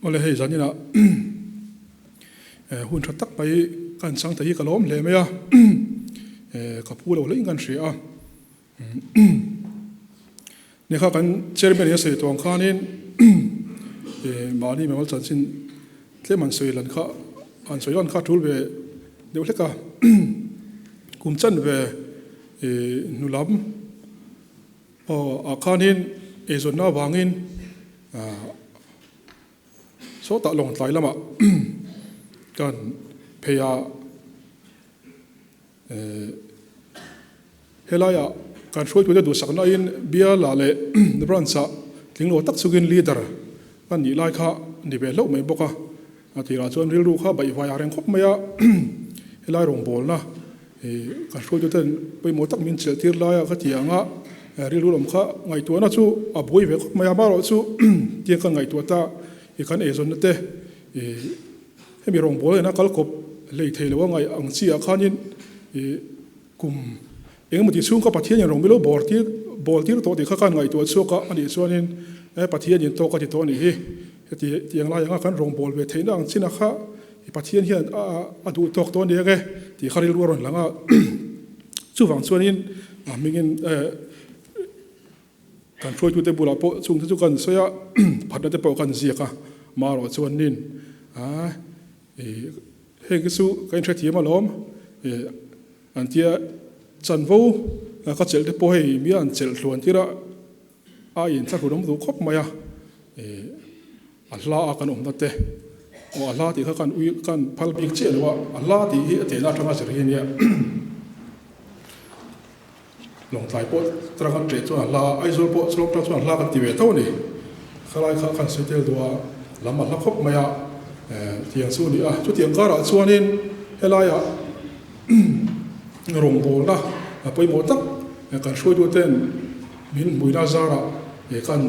Awle hei zaninah hun tha tak mai kan chang ta hi ka lawm hle mai a, ka phu lo hle in kan hria a. Ni kha kan chairman in a sawi tawh ang khanin mahni mimal chanchin tlem an sawi lan kha an sawi lan kha a tul ve deuh hlek a, kum chan ve hnu lam ah khanin eizawnna avangin sawtah lawngtlai lamah kan phei a. Helaiah kan hruaitute duhsaknain bialah leh branch-ah tling lo tak chungin leader a nih lai kha ni ve hlauh mai bawk a. A tirah chuan rilru kha baihvai a reng khawp mai a, helai rawngbawlna kan hruaituten pawimawh tak min chelh tir laia ka ti ang a, rilru lam kha ngaihtuahna chu a buai ve khawp mai a, amaherawh chu tiang kan ngaihtuah ta i kan eizawnna te Hemi rawngbawlna ina kal kawp lei thei lo a ngaih ang chi ah khanin ih kum engemaw tih chhung kha Pathian in rawngbilo bawr tir bawl tir tawh tih kha khan ngaihtuah chhuak a, anih chuanin e Pathian in tawk a ti tawh anih hi. Heti tiang lai anga kan rawngbâwl ve theihna ang chin a kha i Pathian hian a a duh tawk tawh aniang e tih kha rilru a rawn lang a. Chuvang chuanin a hmingin e Kan hruaitute bulah pawh chungte chu kan sawi a, phatna te pawh kan ziak a, marawh chuan nin a ih heng hi chu ka inhrethiam alawm ih an tia chanvo ka chelh te pawh hei mi an chelh hluan tir a, a inthlahrun awm duh khawp mai a ih a hla a kan awmna te aw a hla tih kha kan ui kan phal bik chiah lo a, a hla tih hi a tehna atanga zir hi a nia. Lawngtlai pawh tang kan ṭeh chuan a hla, Aizawl pawh chulawm tang chuan a hla kan ti ve tho a ni. Khalai kha kan sawi tel duh a, lam a hla khawp mai a, tiang chu a ni a. Chutiang karah chuanin helaiah rawngbawlna pawimawh tak kan hruaituten min hmuina zarah kan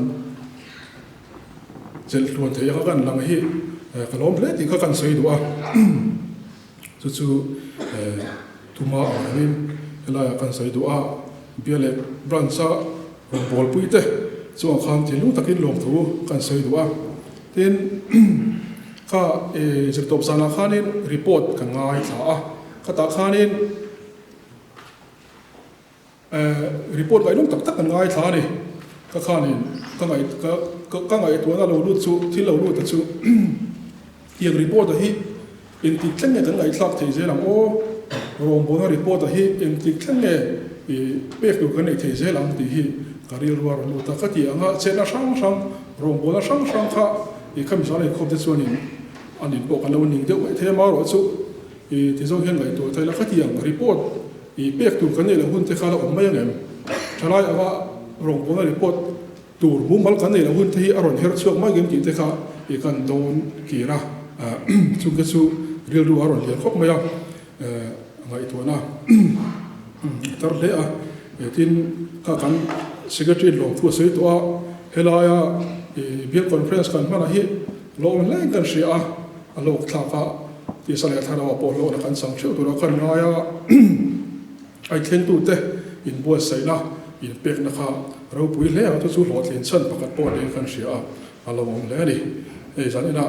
chelh tluan theih anga kan lang hi ka lawm hle tih kha kan sawi duh a. Chu chu tuma ang rengin helaiah kan sawi duh a, Bia leh Branch-a rawngbawlpui te chuan khan thinlung takin lawmthu kan sawi duh a. Tin, kha zirtawp zanah khanin report kan ngaithla a, khatah khanin Report ngaihnawm tak tak kan ngaithla a ni. Ka khanin ka ngaih ka ka ngaihtuahna lo lut chu thil lo lut a chu tiang report a hi engtik thleng nge kan ngaihthlak thei zel ang aw, rawngbawlna report a hi engtik thleng nge ih pek tur kan neih thei zel ang tih hi ka rilru a rawn lut a. Ka tih anga chetna hrang hrang rawngbawlna hrang hrang kha ih khami zan inkhawm te chuanin an in pawh kan lo ning deuh mai thei a, marawh chu ih ti zawng hian ngaihtuah thei la ka tih ang report I pek tur kan neih loh hun te kha la awm mai ang em? Thalai anga rawngbawlna report tur mumal kan neih loh hun te hi a rawn her chhuak mai ang em tih te kha i kan dawn kir a, chung te chu rilru a rawn lian khawp mai a, ngaihtuahna a tar hle a. Tin, kha kan Secretary lawmthu a sawi tawh a, helaia Bial Conference kan hmanah hi lawm hle kan hria a, a lawk thlak a. Tisa leh thlarau ah pawh hlawhna kan chang theuh tura kan ngai a, ai thlengtute inbuatsaihna, inpekna kha ropui hle ang chu chu hlawhtlin chhan pakhat pawh niin kan hria a, a lo awm hle a ni. Hei zan inah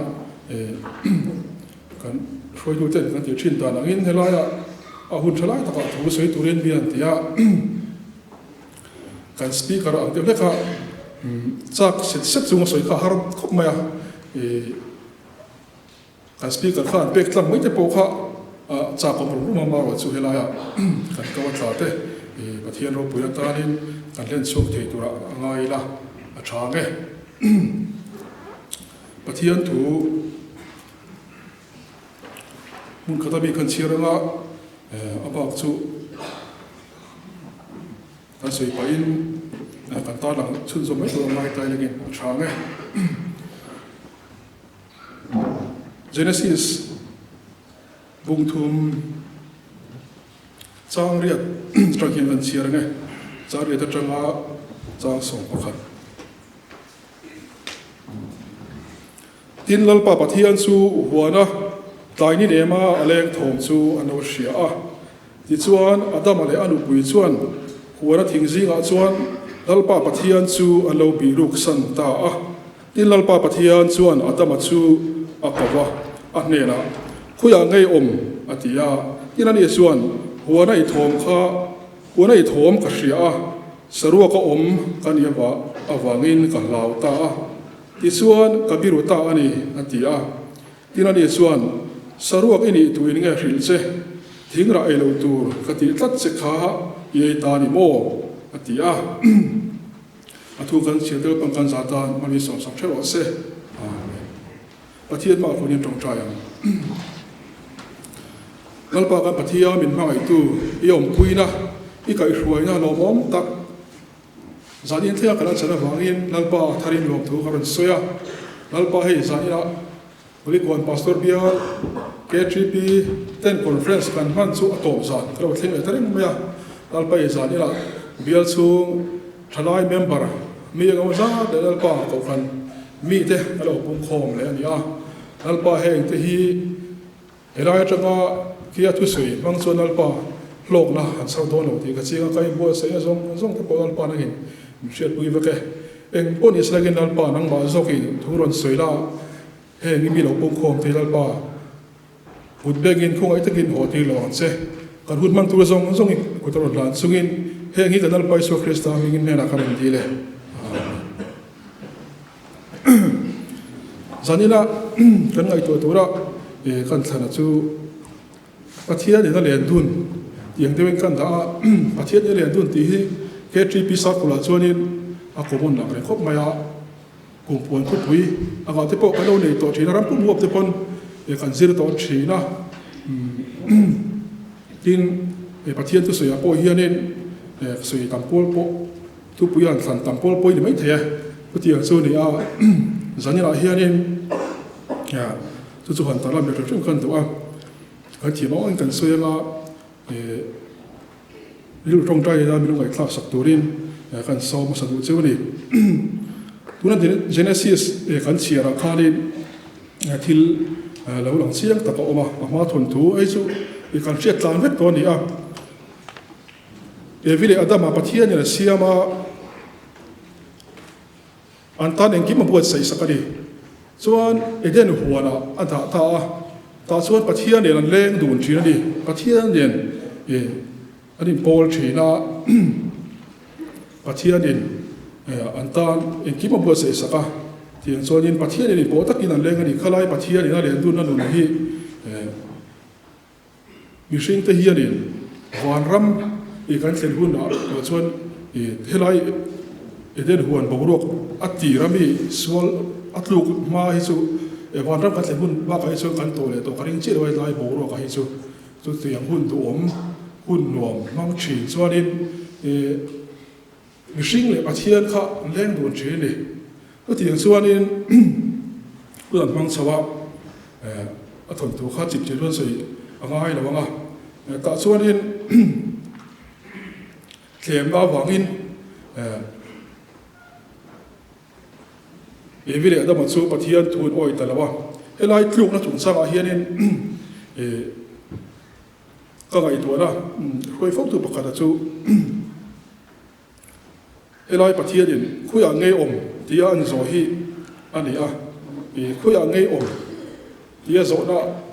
kan hruaituten kan tih thin dan angin helaia a hun tha lai takah thu sawi turin mi an ti a, kan speaker ang deuh hlek a chak set set chunga sawi kha a har khawp mai a. Kan speaker kha an pek tlang mai te pawh kha chak awm rum rum a, marawh chu helaiah kan ko a tla te Pathian ropui atanin kan hlen chhuak thei turah a ngai ila a tha ang e. Pathian thu hmun khata mi kan chhiar anga a bak chu kan sawi pahin kan tarlang chhunzawm mai tur a ngai ta ila a tha ang e. Genesis bung thum chang riat atang hian kan chhiar ang e, chang riat atanga chang 11. Tin, Lalpa Pathian chu huana tlai ni nema a leng thawm chu an lo hria a. Tichuan, Adama leh a nupui chuan huana thing zingah chuan Lalpa Pathian chu an lo bihruk san ta a. Tin, Lalpa Pathian chuan Adama chu a ko va, a hnenah, Khawiah ngei awm? a ti a. Tin, ani chuan, Huana i thawm kha, huana i thawm ka hria a, saruaka awm ka nih avangin ka hlau ta a. Tichuan, ka biru ta a ni, a ti a. Tin, ani chuan, Saruak i nih tuin nge hrilh che? Thing rah ei lo tur ka tih tlat che kha i ei ta a ni maw? a ti a. A thu kan chhiar tel pang kan za tan hmangin sawmsak ṭheuh rawh se. Amen. Pathian hmaah khuan in ṭawngṭai ang. Lalpa kan Pathian min hmangaihtu i awmpuina, i kaihhruaina lawmawm tak zan in thlenga kan a chan avangin Lalpa tharin lawmthu ka rawn sawi a. Lalpa hei zan inah Kulikawn Pastor Bial KTP ten Conference kan hman chu a tawp zan ka lo thleng leh ta reng mai a. Lalpa i zan inah bial chhung thalai member mi eng emaw zat leh Lalpa kohhran mite ka lo pungkhawm leh a ni a. Lalpa heng te hi helai atanga kia thusawi hmang chuan Lalpa hlawkna an chhar dawn lo tih ka chiang a, ka inbuatsaihna zawng zawng te pawh Lalpa nangin min hriatpui vek e. Eng pawh ni selakin Lalpa nangmah zawkin thu rawn sawi la, heng i mi lo pungkhawm thei Lalpa, kut bengin khawngaih takin haw tir lo ang che. Kan hun hman tur zawng zawngin kut a rawn hlan chungin heng hi kan Lalpa Isua Krista hmingin hnenah ka rawn dil e. Amen. Zanina kan ngaihtuah tura kan thlana chu Pathian in a len dun tih ang deuhin kan dah a, Pathian in a len dun tih hi KTP Circle ah chuanin a common lang reng khawp mai a, kumpuan khawpui angah te pawh kan lo nei tawh thin a, ram pum huap te pawn kan zir tawh thin a, tin Pathian thusawi ah pawh hianin sawi tam pawl pawh thupui an thlan tam pawl pawh i ni maithei e, chutiang chu a ni a, zaninah hianin Chu chu han tarlan ve hrim hrim khan duh a, kan thiam ang angin kan sawi anga eh rilru tawngtai nena min lo ngaihthlak sak turin kan sawm hmasa duh cheu a ni. Tuna Genesis kan chhiar ah khanin thil lo lang chiang tak a awm a, a hma thawnthu ei chu kan hriat tlan vek tawh a ni a. Evi leh Adama Pathianin a siam a. An tan engkim a buatsaih sak a ni. Chuan Eden huanah a dah ta a, tah chuan Pathian nen an leng dun thin a ni. Pathian nen an inpawl thin a, Pathianin an tan engkim a buatsaih sak a. Tiang chuanin Pathian nen inpawh takin an leng a ni. Khalai Pathianin a len dunna nun hi Mihringte hianin vanram i kan thlen hunah pawh chuan i helai Eden huan boruak a tir a mi sual a tluk hma hi chu vanram kan thlen hun bakah hi chuan kan tawh leh tawh ka ring chiah lo a helai boruakah hi chu chutiang hun duhawm hun nuam hmang thin chuanin i mihring leh Pathian kha an leng dun thin a ni. Chutiang chuanin hun an hmang chho a, a thawnthu kha chip chip chuan sawi a ngai lo ang a, tah chuanin thlemna avangin Evi leh Adama chu Pathian thu an awih ta lo a, helai tlukna chungchangah hianin ka ngaihtuahna hruai fotu pakhata chu. Helai Pathianin khawiah ngei awm tia an zawh hi a ni a, i khawiah ngei awm tia zawhna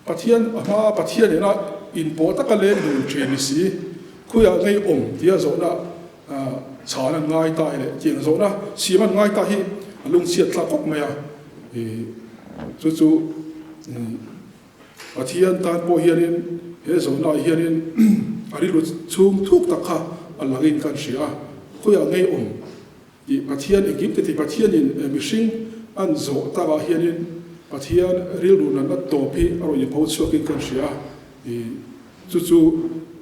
Pathian a hmaa Pathian nena inpawh taka leng dun thin ni si, khawiah ngei awm tia zawhna chhan an ngai ta leh tiang zawhna siam an ngai ta hi a lungchhiat thlak khawp mai a, i chu chu Pathian tan pawh hianin he zawhnaah hianin a rilru chhung thuk tak kha a langin kan hria a, khawiah ngei awm tih Pathian engkim te thei Pathianin mihring an zawh takah hianin Pathian rilru natna tawp hi a rawn inpho chhuakin kan hria a, chu chu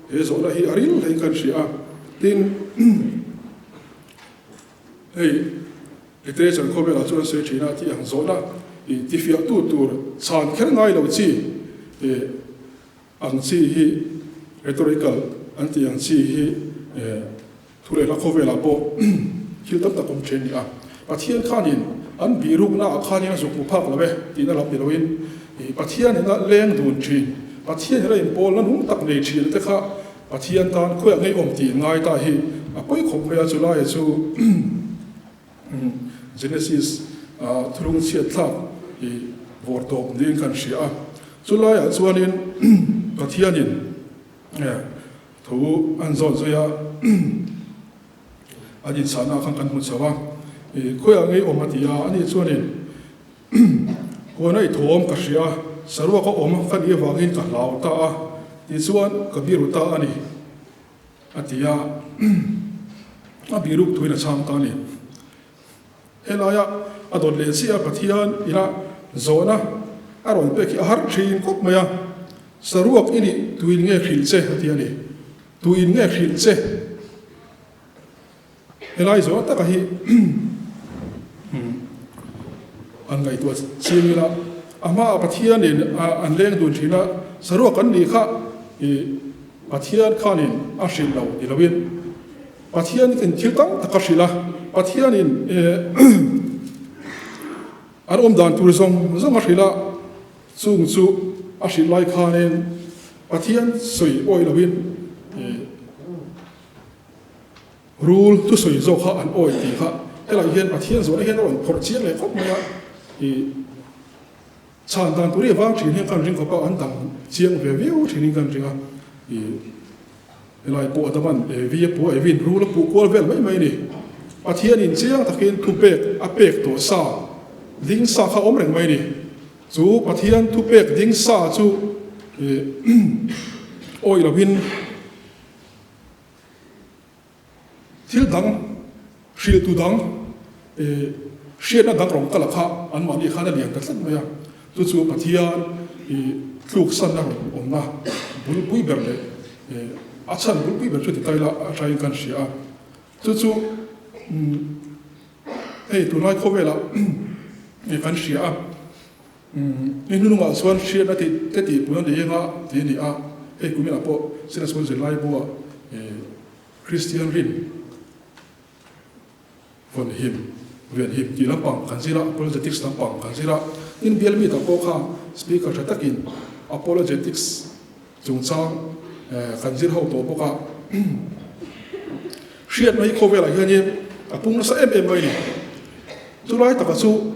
he zawhna hi a ril hlein kan hria a, tin hei Literature khawvelah chuan sawi thin a tih ang zawhna i tifiahtu tur chhan kher ngai lo chi ang chi hi rhetorical an tih ang chi hi thu lehla khawvelah pawh thil tam tak awm thin a ni a. Pathian khanin An bihrukna ah khanin a zuk hmu phak lo e tihna lam ni loin Pathian ina leng dun thin, Pathian ina inpawlna nung tak nei thin te kha Pathian tan khawiah ngei awm tih ngai ta hi a pawi khawp mai a, chulai chu Genesis thulung chhiat thlak i vawr tawp niin kan hria a. Chulaiah chuanin Pathianin thu an zawt zui a, an inchahna khan kan hmu chho a, khawiah ngei awm a ti a, ani chuanin Huana i thawm ka hria, saruak a awm ka nih avangin ka hlau ta a, tichuan ka biru ta a ni, a ti a, a biruk thuin a chhang ta a ni. Helaia a dawt leh chiah a Pathian ina zawhna a rawn pek hi a har thin khawp mai a, saruak i nih tuin nge hrilh che a ti a ni, tuin nge hrilh che? Helai zawh taka hi an ngaihtuah chiang ila, a hmaah Pathianin an leng dun thin a, saruak an nih kha i Pathian khanin a hrilh lo ni loin Pathian in thil tam tak a hrilh a, Pathianin an awm dan tur zawng zawng a hrilh a, chung chu a hrilh lai khanin Pathian sawi awih loin Rul thusawi zawk kha an awi tih kha helai hian Pathian zawhna hian a rawn phawrh chiang leh khawp mai a, ih chhan dan tur hi a vang thin hian kan ring khawp a, an dang chiang ve viau thin in kan ring a, ih helai pawh Adaman Evi a puh a, Evi'n rul a puh kual vel mai mai a ni. Pathianin chiang takin thupek a pek tawh sa ding sa kha a awm reng mai a ni. Chu Pathian thupek ding sa chu ih awi lovin. Thil dang, hrilhtu dang, hriatna dang rawng kala kha anmahni khan a lian ta tlat mai a. Chu chu Pathian tluksanna rawn awmna bulpui ber leh a chhan bulpui ber chu ti ta ila a thain kan hria a. Chu chu hei tunlai khawvelah kan hria a. Ni hnunungah chuan hriatna tih te tih pun a ni eng a tih a ni a, hei kuminah pawh Sina School zirlai buah Kristian rin vawn him, ven him tih lampang kan zir a, apologetics lampang kan zir a, tin bial mi tak pawh kha speaker tha takin apologetics chungchang kan zir ho tawh bawk a. Hriatna hi khawvelah hianin a pung nasa em em mai a ni. Chulai taka chu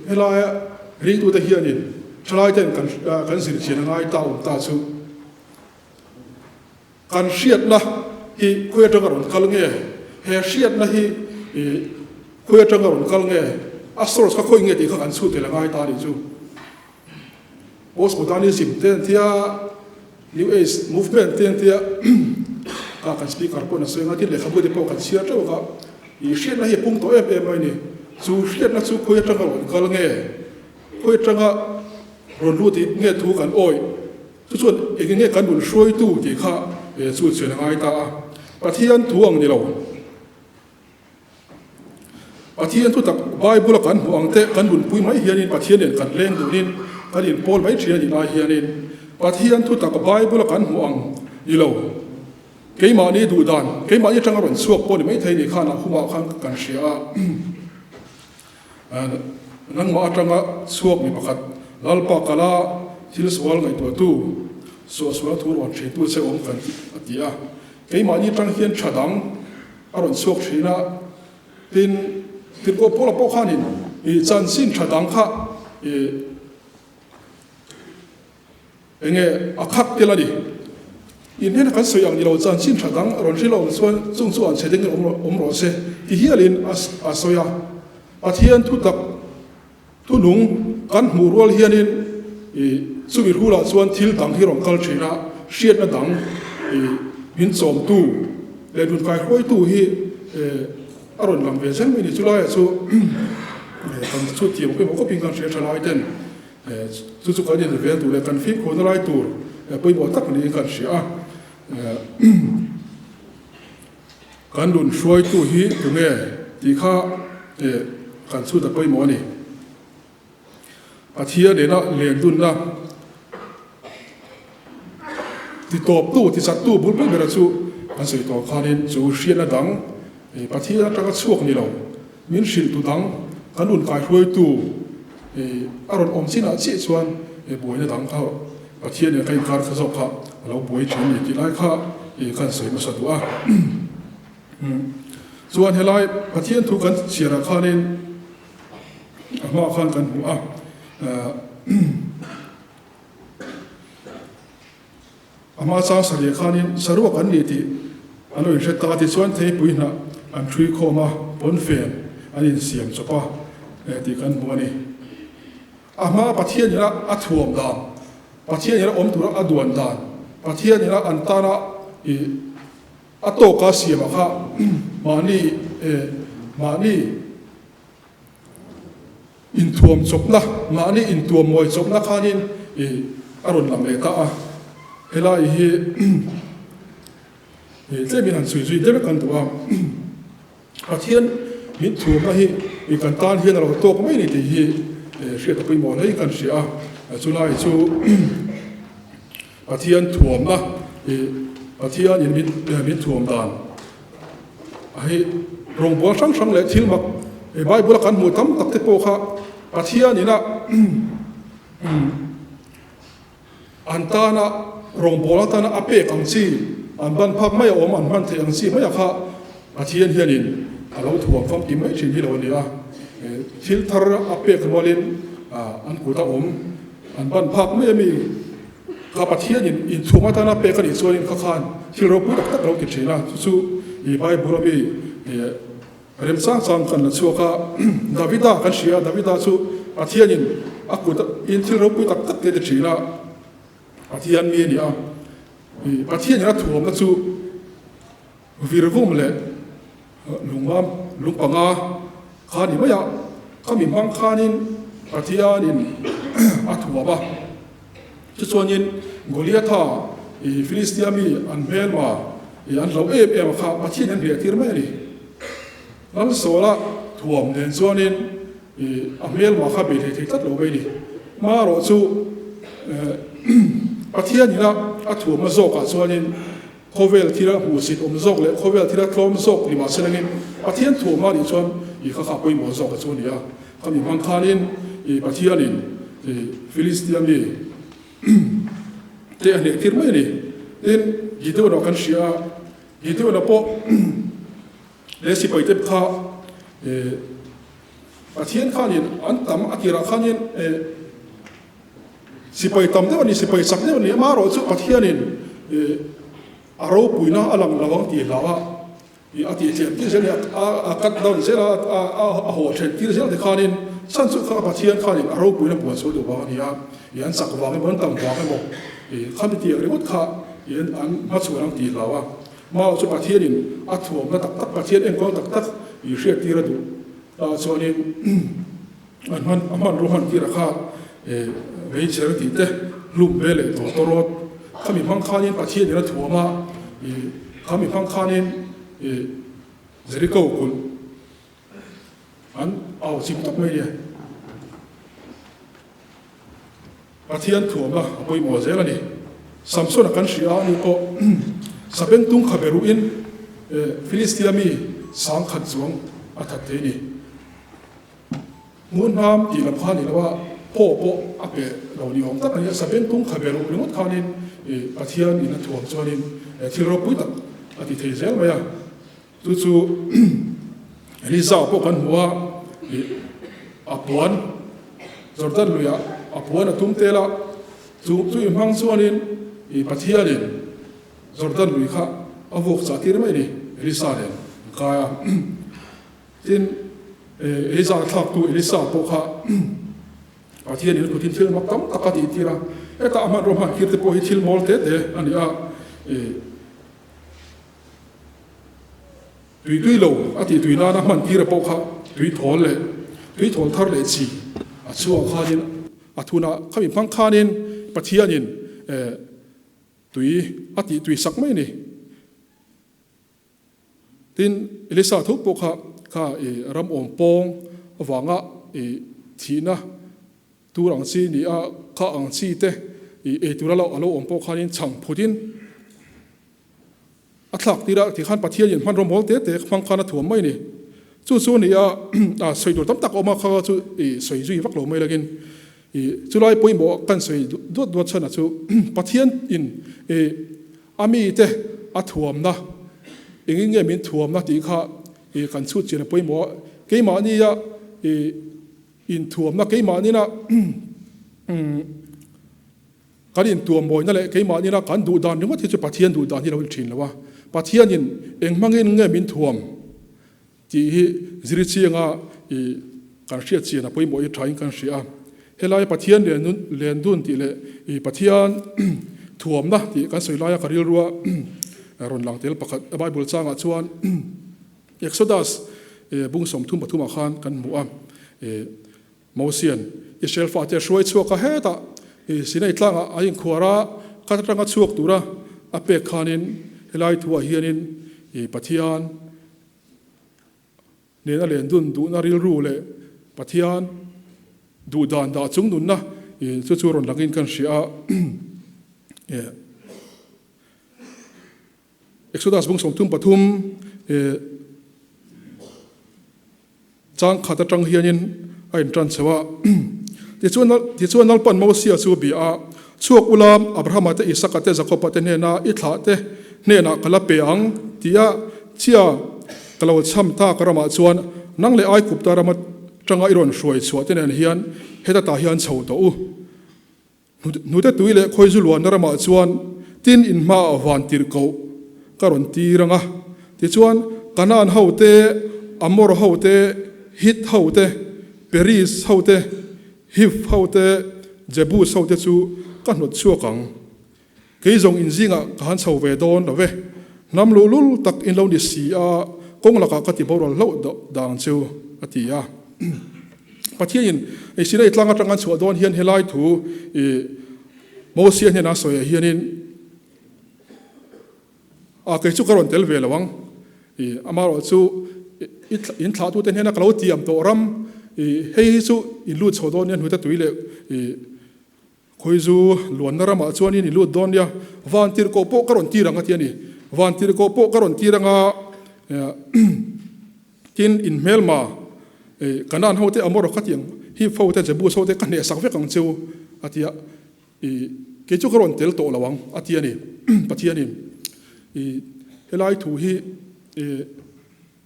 helaia ringtute hianin thalaiten kan kan zir chian a ngai ta awm ta chu kan hriatna hi khawi atanga rawn kal nge, he hriatna hi khawi atanga rawn kal nge, a source kha khawi nge tih kha kan chhut tel a ngai ta a nih chu. Postmodernism te an tia, New Age movement te an tia, ka kan speaker pawhin a sawi anga tin lehkhabu te pawh kan chhiar teuh a, ih hriatna hi a pung tawh em em mai a ni. Chu hriatna chu khawi atanga rawn kal nge, khawi atanga rawn lut ih nge thu kan awih, chu chuan eng nge kan rawn hruaitu tih kha chu chuan a ngai ta a. Pathian thu ang ni lo. Pathian thu tak Bible a kan hmuh ang te kan nunpui mai hianin Pathian nen kan leng dunin kan inpawl mai thin a nih lai hianin Pathian thu tak Bible a kan hmuh ang ni lo keimahni duh dan keimahni atanga rawn chhuak pawh ni maithei ni khan a humah khan kan hria a nangmah atanga chhuak mi pakhat Lalpa kala thil sual ngaihtuahtu suahsual thu rawn hriltu che awm kan a ti a keimahni atang hian tha dang A rawn chhuak thin a, tin, Tirhkoh Paula pawh khanin i chanchin tha dang kha i enge a khat tel a ni. In hnena kan sawi ang ni lo chanchin tha dang rawn hrilh a awm chuan chung chu an chhe ding awm rawh se ti hialin a sawi a. Pathian thutak Thunung kan hmuh rual hianin i chumi hrulah chuan thil dang hi rawn kal thin a, hriatna dang i min chawmtu leh nun kaihruaitu hi a rawn lang ve zel mai a ni. Chulaiah chu kan chhut thiam pawimawh khawpin kan hria tha lai ten chu chu kan invel tur leh kan fimkhurna lai tur pawimawh tak niin kan hria a. Kan nun hruaitu hi tunge tih kha kan chhut a pawimawh a ni. Pathian nena lendunna titawptu, tichattu bul ber bera chu kan sawi tawh khanin chu hriatna dang Pathian atanga chhuak ni lo, min hrilhtu dang. kan un kaihruaitu a rawn awm chinah chiah chuan buaina dang kha Pathian nen ka inkar kha zawk kha a lo buai thin a ni tih lai kha ka han sawi hmasa duh a. Chuan helai Pathian thu kan chhiarah khanin a hmaah khan kan hmu a. A hma chang sarih khanin saruak an ni tih an lo inhre ta tichuan theipui hnah an ṭhui khawm a, pawnfen an insiam chawp a tih kan hmu a ni. A hma Pathian ina a thuam dan, Pathian ina awm tura a duan dan, Pathian ina an tana ih a tawka siamah kha mahni eh mahni Inthuam chawpna, mahni intuam mawi chawpna khanin i a rawn lang leh ta a, helai hi i tlemin han chhui zui deuh kan duh a, Pathian min thuamna hi i kan tan hian a lo tawk mai a ni tih hi hriat a pawimawh hle in kan hria a, chulai chu Pathian thuamna i Pathian in min thuam dan A hei rawngbâwl hrang hrang leh thil mak he Bible a kan hmuh tam tak te pawh kha Pathian ina an tana rawngbâwl atana a pek ang chi, an ban phak mai a awm, an hman theih ang chi mai a kha Pathian hianin a lo thuam famkim mai thin hi lo a ni a. Thil thar a pek rualin an kut a awm, an ban phak mai a mi. Kha Pathianin inchhung atana pek a nih chuanin kha khan thil ropui tak tak a lo ti thin a, chu chu i Bible a mi remchang chang kan la chhuak a, Davida kan hria a, Davida chu Pathianin a kut in thil ropui tak tak te a ti thin a, Pathian mi a ni a, Pathianin a thuamna chu virvum leh lungmam lung panga kha ni mai a, khami hmang khanin Pathianin a thuam a. Tichuanin Goliatha i Filistia mi an hmelma i an hloh em em a kha Pathian an riah tir mai a ni. Lal Sawla thuam nen chuanin i a hmelma kha bei thei thei tlat lo mai a ni. Hmarawh chu Pathian ina a thuamna zawkah chuanin khawvel thila hmuhsit awm zawk leh khawvel thila tlawm zawk ni mahse langin Pathian thuamna nih chuan i kha kha pawimawh zawk a chu a ni a. Khami hmang khanin i Pathianin i Filistia mi te a hneh tir mai a ni. Tin, Gideon-a kan hria a, Gideon-a pawh he sipai te kha Pathian khanin an tam a tirah khanin sipai tam deuh a ni, sipai chak deuh a ni. Amaherawhchu chu Pathianin a ropuina a lang lo ang tih hlau a, I a tih tlem tir zel hi a cut down zel a, a haw then tir zel te khanin chhan chu kha Pathian khanin a ropuina puan chho duh vang a ni a, i an chak vang emaw an tam vang emaw i khami tiang ringawt kha i an hmachhuan ang tih hlau a. Mao chu Pathianin a thuamna tak tak Pathian enkawl tak tak i hriat tir a duh ta chuanin a hman a hmanrua hman tir a kha meichher tih te hlum ve leh tawh tawrawt khami hmang khanin Pathianin a thuam a i khami hmang khanin i Jericho kulh an au chim tawp mai nia Pathian thuamna a pawimawh zel a ni. Samsona kan hria a ni pawh Sabengtung kha be ruhin Filistia mi sangkhat chuang a that thei a ni. Hmunhnam tih lam kha a ni lo a, phaw pawh a pe lo ni awm tak a ni a, Sabengtung kha be ruh ringawt khanin Pathian in a thuam chuanin thil ropui tak a ti thei zel mai a. Chu chu Elisa pawh kan hmu a, a puan Jordan luiah a puan a tum tel a, chu chu i hmang chuanin Pathianin Jordan lui kha a vuak chah tir mai a ni, Elisa nen an kai a. Tin, Elisa thlaktu Elisa pawh kha Pathianin a kutin thil mak tam tak a tih tir a, hetah a hmanrua hman tir te pawh hi thil mawl te te a ni a. Tui tui lo a tih tui nana hman tir a pawh kha tui thawl leh tui thawl thar leh chi a chhuak khanin a thun a, khami hmang khanin Pathianin tui a tih tui sak mai a ni. Tin, Elisa tho pawh kha kha i ram awm pawng avanga i thihna tur ang chi ni a, kha ang chi te i ei tura lo a lo awm pawh khanin chhang phutin a thlak tir a, tikhan Pathianin hmanraw mawl te te hmang khan a thuam mai a ni. Chu chu a ni a, a sawi tur tam tak a awm a, kha chu i sawi zui vak lo mai lakin i chulai pawimawh kan sawi duat duat chhan a chu Pathian in i a mite a thuamna engin nge min thuamna tih kha i kan chhut chian a pawimawh a, keimahnia i inthuamna keimahnia Kan intuam mawina leh keimahni la kan duh dan ringawt hi chu Pathian duh dan hi lo ni thin lo a, Pathianin eng hmangin nge min thuam tih hi ziri chianga i kan hriat chian a pawimawh hi thain kan hria a. Helai Pathian len dun tih leh i Pathian thuamna tih kan sawi laia ka rilrua rawn lang tel pakhat Bible changah chuan Exodus bung 33 ah khan kan hmu a. Mosian Israel fate a hruai chhuak a, hetah Sinai tlangah a inkhuar a, khat atanga chhuak tura a pek khanin helai thuah hianin Pathian nena len dun duhna rilru leh Pathian duh dan dah chung nunna chu chu rawn langin kan hria a. Exodus bung 33 chang khat atang hianin a intan chho a. Tichuan tichuan Lalpan Mosia chu bia a, Chhuak ula, Abrahama te, Isaka te, Jakoba te hnena i thlah te hnenah ka la pe ang, tia chia ka lo cham tak ramah chuan nang leh Aigupta ram atanga i rawn hruai chhuah te nen hian heta tah hian chho tawh u. Hnute tui leh khawizu luanna ramah chuan tin in hmaah van tirh koh ka rawn tir ang a. Tichuan, Kanaan hote, Amor hote, Hit hote, Periz hote, Hiv hote, Jebus hote chu ka hnawt chhuak ang. Kei zawng in zingah ka han chho ve dawn lo ve. Hnam luhlul tak in lo ni si a, kawng lakah ka ti boral hlauh dang chu, a ti a. Pathianin i Sinai tlang atang an chhuah dawn hian helai thu i Mosia hnena sawiah hianin a kei chu ka rawn tel ve lo ang. I amaherawh chu i in thlahtute hnena ka lo tiam tawh ram i hei hi chu in lut chho dawn nia hnute tui leh i Khawizu luanna ramah chuanin i lut dawn nia, van tirhkoh pawh ka rawn tir ang a ti a ni. Van tirhkoh pawh ka rawn tir ang a, tin in hmelma Kanaan hote, Amor kha tiang, Hip hote, Jebus hote ka hnehsak vek ang cheu a ti a, kei chu ka rawn tel tawh lo ang a ti a ni. Pathianin helai thu hi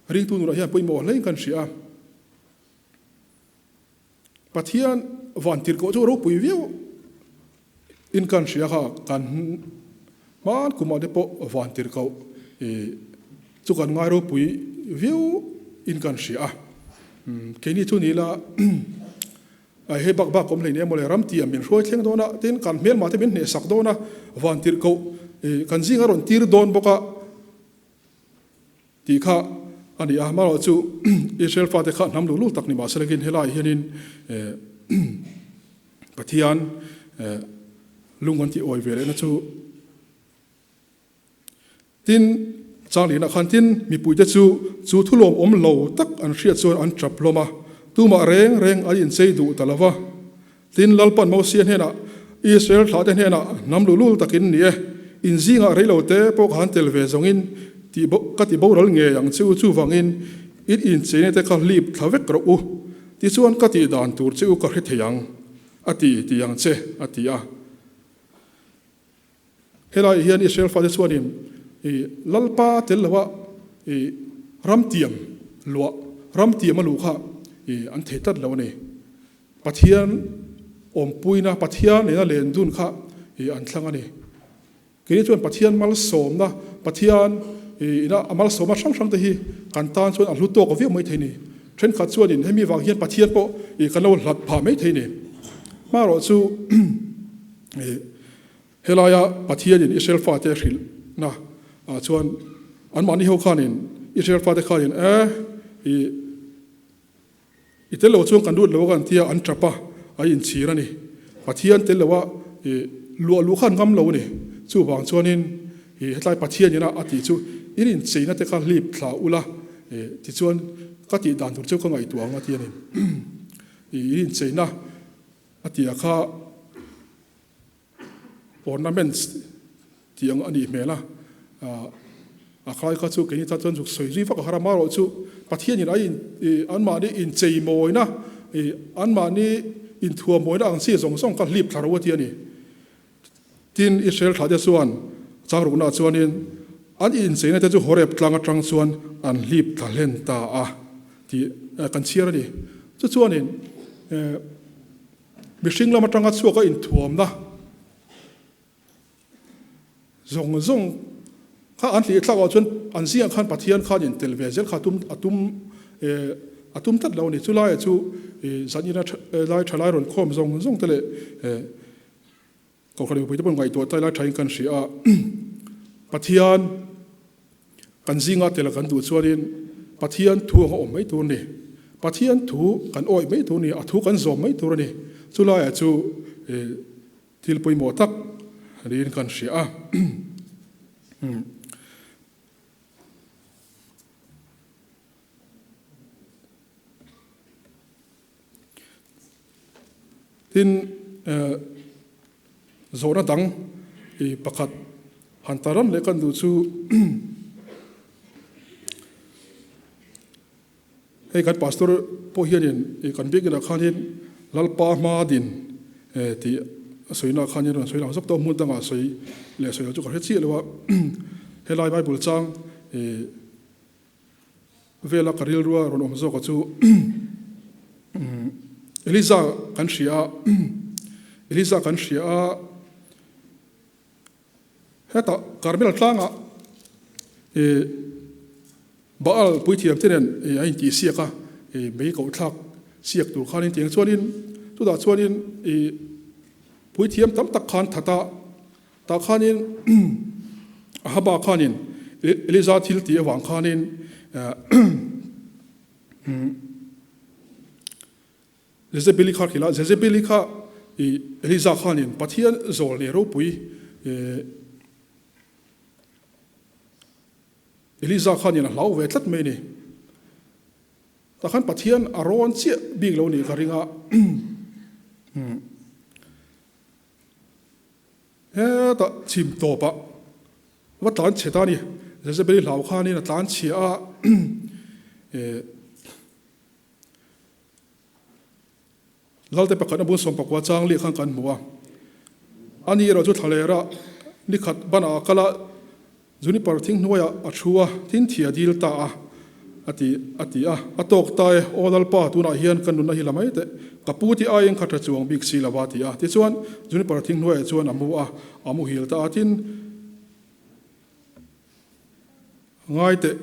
ringtu nunah hian pawimawh hlein kan hria a. Pathian van tirhkoh chu ropui viau in kan hria kha kan hman kumah te pawh van tirhkoh chu kan ngai ropui viau in kan hria a. Keini chu ni ila hei bak bak awm hleinem mawle ram tiam min hruai thleng dawn a, tin kan hmelmah te min hnehsak dawn a, van tirhkoh kan zinga rawn tir dawn bawk a. Tih kha a ni a, amaherawh chu Israel fate kha hnam luhlul tak ni mah se lekin helaiah hianin Pathian lung an tih awi ve lehna chu tin Changlianah khan tin mipuite chu chu thulawm awm lo tak an hriat chuan an tap hlawm a, tumah reng reng an inchei duh ta lo va. Tin, Lalpan Mosia hnenah, Israel thlahte hnenah hnam luhlul takin ni e, in zingah reilo te pawh ka han tel ve zawngin tih ka ti boral ngei ang che u, chuvangin in incheina te kha hlip thla vek rawh u, tichuan ka tih dan tur che u ka hre thei ang, a ti ti ang che, a ti a. Helaiah hian Israel fate chuanin i Lalpa tel loa i ramtiam luah, ramtiam a luh kha i an thei tlat lo a ni. Pathian awmpuina, Pathian nena len dun kha i an thlang a ni. Keini chuan Pathian malsawmna, Pathian i ina a malsawmna hrang hrang te hi kan tan chuan a hlu tawk viau mai thei a ni. Thenkhat chuanin hemi vang hian Pathian pawh i kan lo hlat phah mai thei a ni. Hmarawh chu Helaia Pathianin Israel fate a hrilhna ah chuan anmahni ho khanin Israel fate khanin e i i tel lo chuan kan lut lo a kan tia an tap a, a inchhir a ni. Pathian tel loa i luah luh khan ngam lo a ni. Chuvang chuanin i hetlai Pathianin a a tih chu in incheina te kha hlip thla ula i tichuan ka tih dan tur chu ka ngaihtuah ang a ti a ni. I incheina a tih ah kha Ornaments tih ang a nih hmel a, A khlai kha chu keini tan chuan zuk sawi zui vak a har a, marawh chu Pathianin a in anmahni incheimawina, anmahni inthuamawina ang chi zawng zawng kha hlip thla ro a ti a ni. Tin, Israel thlahte chuan changruknaah chuanin an incheina te chu Horeb tlang atang chuan an hlip thla hlen ta a tih kan chhiar a ni. Chu chuanin mihring lam atanga chhuak a inthuamna zawng zawng kha an hlih thlak ah chuan an zingah khan Pathian khan intel ve zel kha a tum a tum a tum tlat lo a ni. Chulaiah chu zanina lai tha lai rawn khawm zawng zawng te leh Kohhran mipuite pawh ngaihtuah tai lai thain kan hria a, Pathian kan zinga tel kan duh chuanin Pathian thu ang a awm mai tur a ni. Pathian thu kan awih mai tur a ni, a thu kan zawm mai tur a ni. Chulaiah chu thil pawimawh tak niin kan hria a. Tin, zawhna dang i pakhat han ta ran leh kan duh chu hei kan pastor pawh hianin i kan biakinah khanin Lalpa hma din tih a sawina khanin rawn sawi lang zawk tawh hmun dangah sawi leh sawi loh chu ka hre chiah lo a, helai Bible chang i Vela ka rilrua rawn awm zawka chu Eliza kan hria a, Eliza kan hria a, hetah Karmel tlangah Baal puithiam te nen a intihsiak a, mei koh thlak siak tur khanin tiang chuanin chutah chuanin puithiam tam tak khan that a, Tah khanin Ahaba khanin Eliza thil tih avang khanin Jezebeli kha hrilh a, Jezebeli kha Eliza khanin Pathian zawl nei ropui Eliza khanin a hlau ve tlat mai a ni. Tah khan Pathian a rawn chiah bik lo nih ka ring a. Hetah chhim tawpah va tlan chhe ta a ni. Jezebeli hlau khanin a tlan chhia a, Lalte pakhat a bul sawmpakua chang lih khan kan hmu a. Ani erawh chu thlalera nikhat banah a kal a, Juniper thing hnuaiah a thu a, tin thi a dil ta a, a ti, a ti a. A tawk ta e, Aw Lalpa, tunah hian ka nunna hi la mai teh. Ka pu ti aiin kha tha chuang bik si lo a, ti a. Tichuan, Juniper thing hnuaiah chuan a mu a, a muhil ta a, tin, Ngai teh,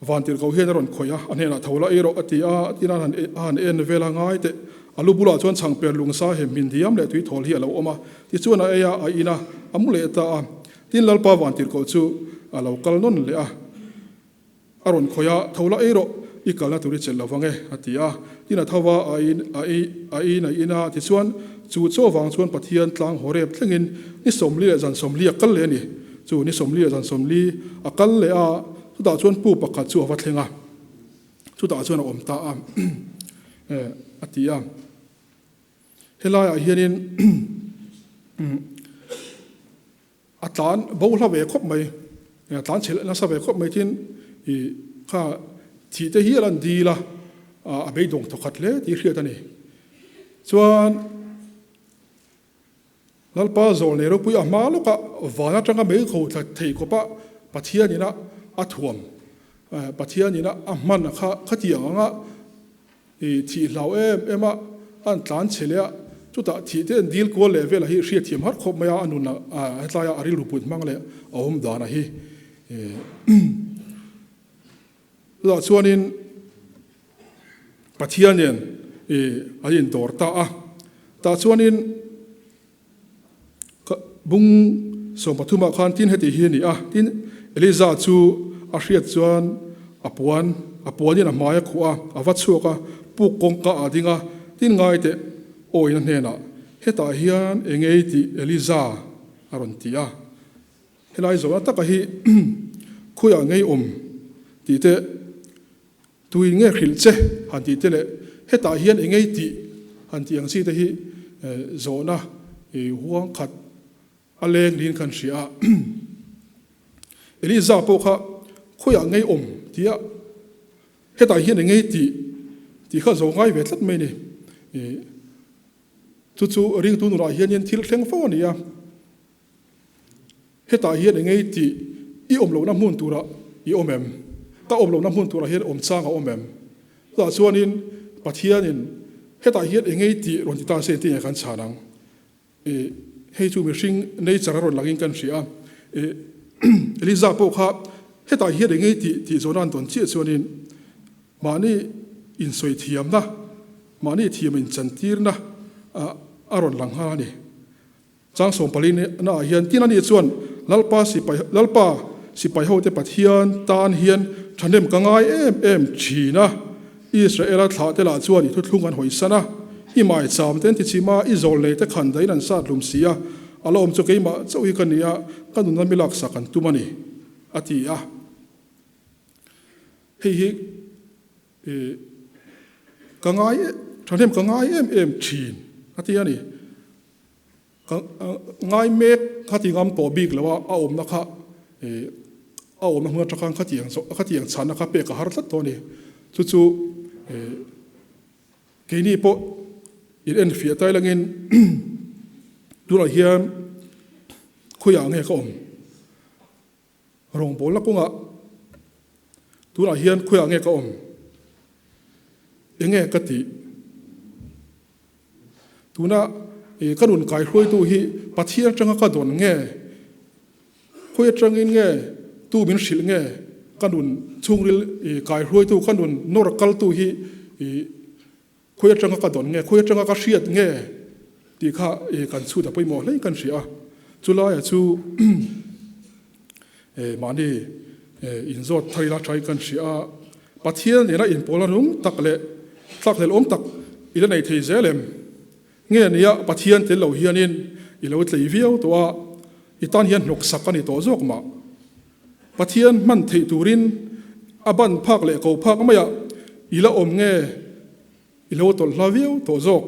Vantirhkoh hian a rawn khawih a, a hnenah tho la ei rawh, a ti a. Tin, a han a han en vel a, Ngai teh, a lu bulah chuan chhangper lungsa hem hmin diam leh tuithawl hi a lo awm a. Tichuan a ei a, a in a, a mu leh ta a. Tin, Lalpa vantirhkoh chu a lo kal nawn leh a, a rawn khawih a, Tho la ei rawh, i kalna tur i chelh lo vang e, a ti a. Tin, a tho va, a in a ei a in a in a, tichuan, chu chaw vang chuan Pathian tlang Horeb thlengin ni 40 leh zan 40 a kal leh a ni. Chu ni 40 leh zan 40 a kal leh a, chutah chuan pu pakhat chu a va thleng a, chutah chuan a awm ta a, a ti a. Helaiah hianin a tlan bo hla ve khawp mai, a tlan chhe nasa ve khawp mai tin i kha thih te hial an dil a, a beidawng thawkhat hle tih hriat a ni. Chuan Lalpa zawl nei ropui a hma lawkah van atanga mei kho thla thei khawpa Pathianin a a thuam, Pathianin a a hman kha khatiang anga I thih hlau em em a, an tlan chhe leh a, chutah thih te an dil kual leh velah hi hriatthiam har khawp mai a, a nun a hetlai a a rilru put hmang leh a awm dan a hi. Chutah chuanin Pathian nen i an indawr ta a, tah chuanin Bung 13 ah khan tin heti hi a ni a, tin Eliza chu a hriat chuan a puan a puanin a hmai a khuh a, a va chhuak a, puk kawngka ah a ding a, tin ngai teh awina hnenah, Hetah hian engei tih Eliza a rawn ti a. Helai zawhna taka hi khawiah ngei awm tih te, Tui nge hrilh che han tih te leh hetah hian engei tih han tih ang chi te hi zawhna huang khat a leng niin kan hria a. Eliza pawh kha khawiah ngei awm tia hetah hian engei tih tih kha zo ngai ve tlat mai a ni. Chu chu ringtu nunah hianin thil thleng fo a ni a. Hetah hian engei tih i awm lohna hmun turah i awm em? Ka awm lohna hmun turah hian awm chang a awm em? Chutah chuanin Pathianin hetah hian engei tih rawn ti ta se engtin nge kan chhan ang? I hei chu mihring nature a rawn langin kan hria a. I Eliza pawh kha hetah hian engei tih tih zawhna an dawn chiah chuanin mahni insawi thiamna, mahni thiam inchantirna a rawn lang nghal a ni. Chang sawmpali naah hian tin ani chuan Lalpa sipai Lalpa sipai hote Pathian tan hian thahnem ka ngai em em thin a, Israela thlah te lah chuan i thuthlung an hawisan a, i maicham te an ti chim a, i zawl nei te khan dahin an sat hlum si a, a la awm chu keimah chauh hi ka ni a, ka nunna mi laksak an tum a ni, a ti a. Hei hi ka ngai thahnem ka ngai em em thin, a ti a ni. Ka ngai mek kha ti ngam tawh bik lo a, a awmna kha a awmna hmun atang khan khatiang zawh khatiang chhanna kha pek a har tlat tawh a ni. Chu chu keini pawh in enfiah tai langin tunah hian khawiah nge ka awm? Rawngbawlna kawngah tunah hian khawiah nge ka awm? Enge ka tih? Tuna ka nun kaihruaitu hi Pathian atanga ka dawn nge? Khawi atangin nge tu min hrilh nge? Ka nun chhungril kaihruaitu, ka nun nawr kaltu hi khawi atanga ka dawn nge? Khawi atanga ka hriat nge? Tih kha kan chhut a pawimawh hle kan hria a. Chulaia chu mahni inzawt thar ila tha in kan hria a. Pathian nena inpawlna nung tak leh thlakhlelh awm tak i la nei thei zel em? Nge nia Pathian tel lo hianin i lo tlei viau tawh a, i tan hian hnawksak a ni tawh zawk mah. Pathian hman theih turin a ban phak leh ko phak maiah i la awm nge i lo tawlh hla viau tawh zawk?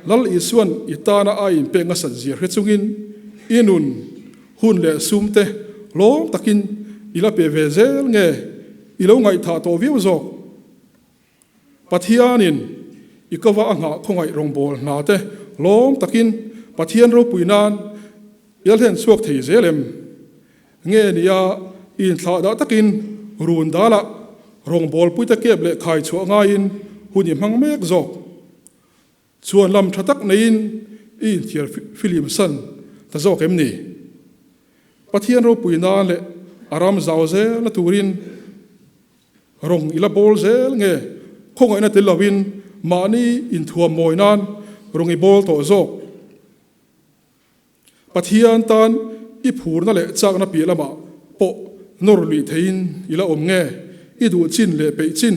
Lal Isuan i tana a inpek ngasat zia hre chungin i nun, hun leh sum te lawm takin i la pe ve zel nge i lo ngaihthah tawh viau zawk? Pathianin i kava a nghah khawngaih rawngbâwl hna te lawm takin Pathian ropui nan i la hlen chhuak thei zel em? Nge nia i inthlah dah takin run dalah rawngbawlpuite kep leh khai chhuah ngaiin hun i hmang mek zawk. Chuan lam tha tak neiin i inthiar filim san ta zawk em ni? Pathian ropui nan leh a ram zau zel na turin rawng i la bawl zel nge khawngaihna tel loin mahni inthuam mawi nan rawng i bawl tawh zawk? Pathian tan i phurna leh chakna piah lamah pawh nawr luih theiin i la awm nge? I duh chin leh peih chin,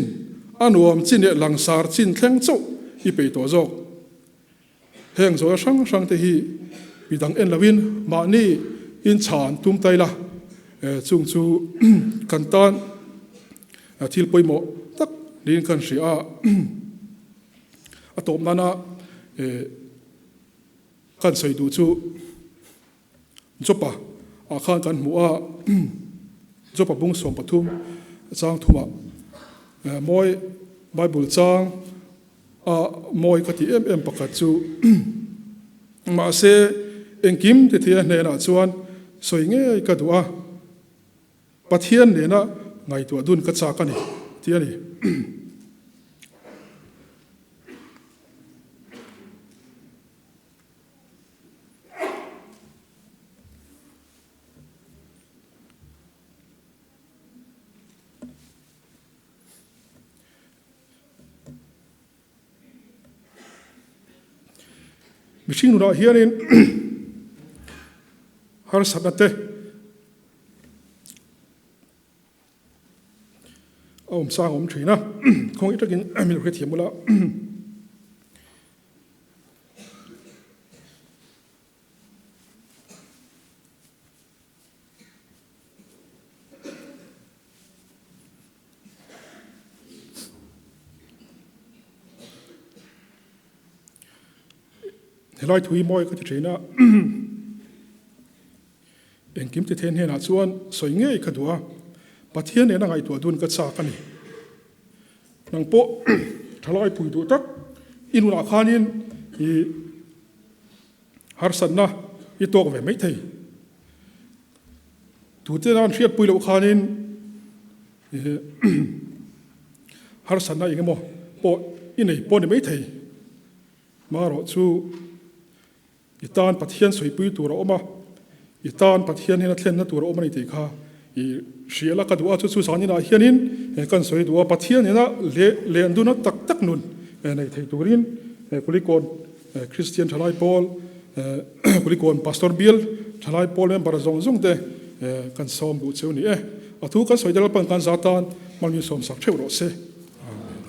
a nuam chin leh langsar chin thleng chauh i peih tawh zawk. Heng zawhna hrang hrang te hi midang en loin mahni inchhan tum ta ila, chung chu kan tan thil pawimawh tak niin kan hria a. A tawp nana Kan sawi duh chu Jopa ah khan kan hmu a, Jopa bung 13 chang thumah mawi Bible chang a mawi ka tih em em pakhat chu mahse engkim ti thei a hnenah chuan sawi ngei ka duh a, Pathian nena ngaihtuah dun ka chak a ni tih a ni. Mihring nunah hianin harsatna te A awm sang awm thin a, khawngaih takin min hrethiam ula. Helai thu hi mawi ka ti thin a. Engkim ti thei hnenah chuan sawi ngei ka duh a. Pathian nena ngaihtuah dun ka chak a ni. Nang pawh thalai pui duh tak i nunah khanin i harsatna i tawk ve mai thei. Tute nan hriatpui loh khanin harsatna eng emaw pawh i nei pawh ni mai thei. Marawh chu I tan Pathian sawipui tur a awm a, i tan Pathian hian a thlenna tur a awm a ni tih kha i hria la ka duh a, chu chu zaninah hianin kan sawi duh a, Pathian ina leh lenduna tak tak nun nei thei turin Kulikawn Kristian Thalai Pawl, Kulikawn Pastor Bial Thalai Pawl member zawng zawng te kan sawm duh cheu ni e. A thu kan sawi deuh pan kan za tan hmangin sawmsak theuh rawh se. Amen.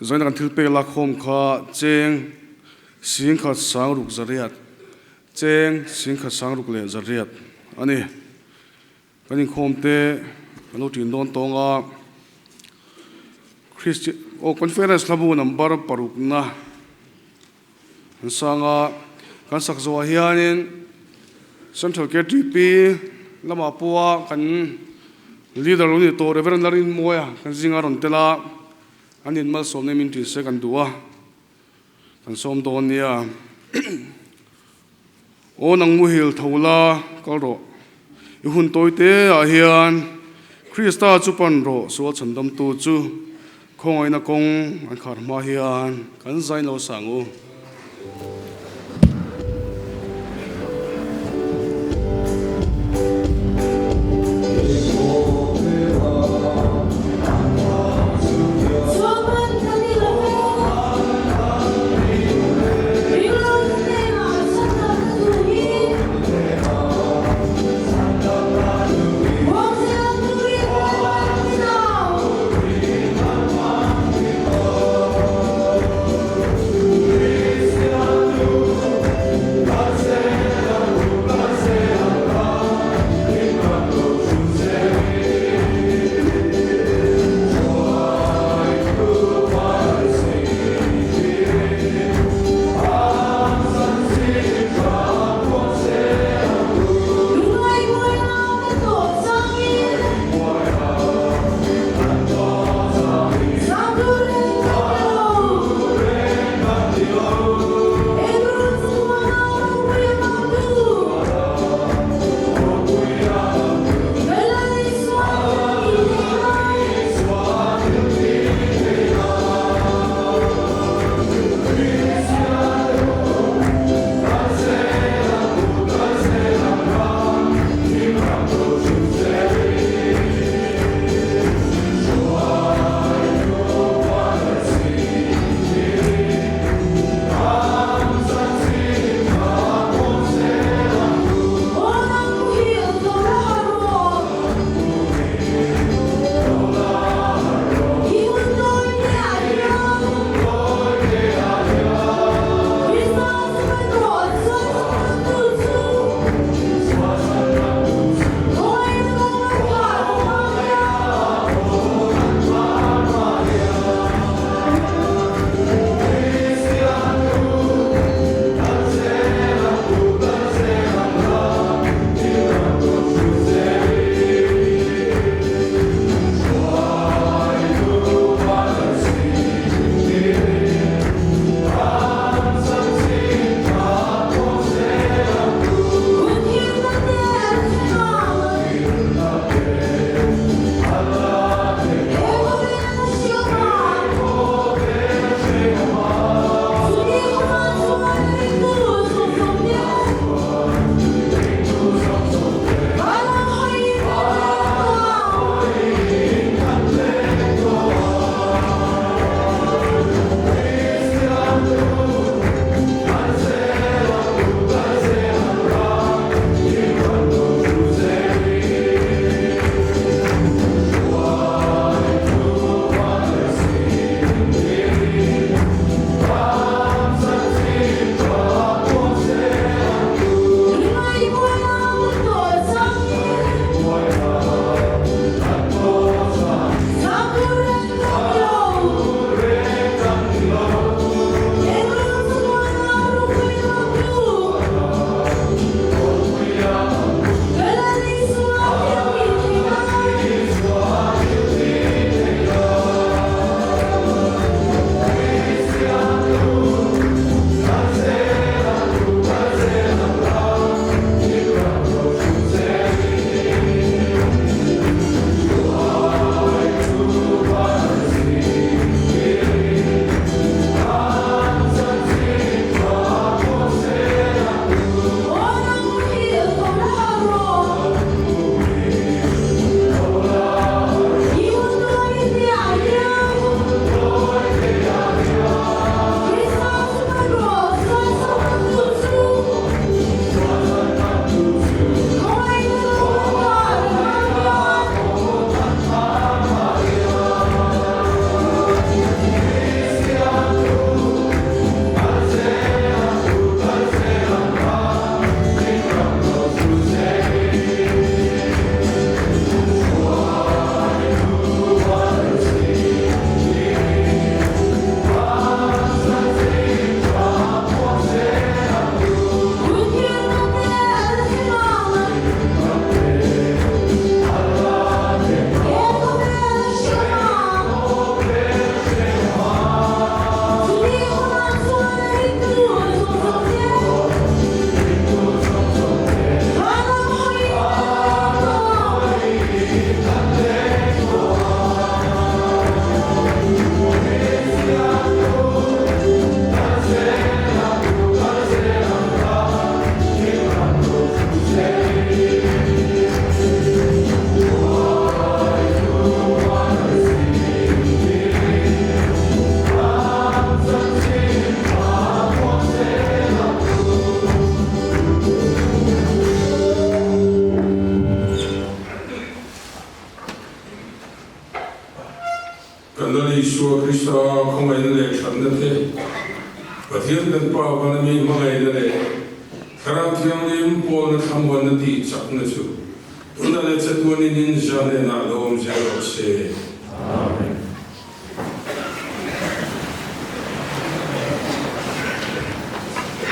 Zaina kan thil pek lak khawm kha cheng singkhat sangruk zariat cheng singkhat sangruk leh zariat a ni. Kan inkhawm te kan lo ṭin dawn tawng a, Christian aw conference hlabu number parukna An sang a, kan sak zawhah hianin Central KTP lamah pawha kan leader lo ni tawh Reverend Larinmawia kan zinga rawn tel a, an in malsawmna min ṭin se kan duh a, kan sawm dawn nia. Aw nang muhil tho la kal rawh, i hun tawi te ah hian Krista chu pan rawh sual chhandamtu chu khawngaihna kawng an khar hma hian kan zain lo sang u. Kan Lal Isua Krista khawngaihna leh thatna te, Pathian kan Pa vana mi hmangaihna leh Thlarau Thianghlim pawlna thlamuanna tih chakna chu tunah leh chatuanin in zah hnenah lo awm zel rawh se. Amen.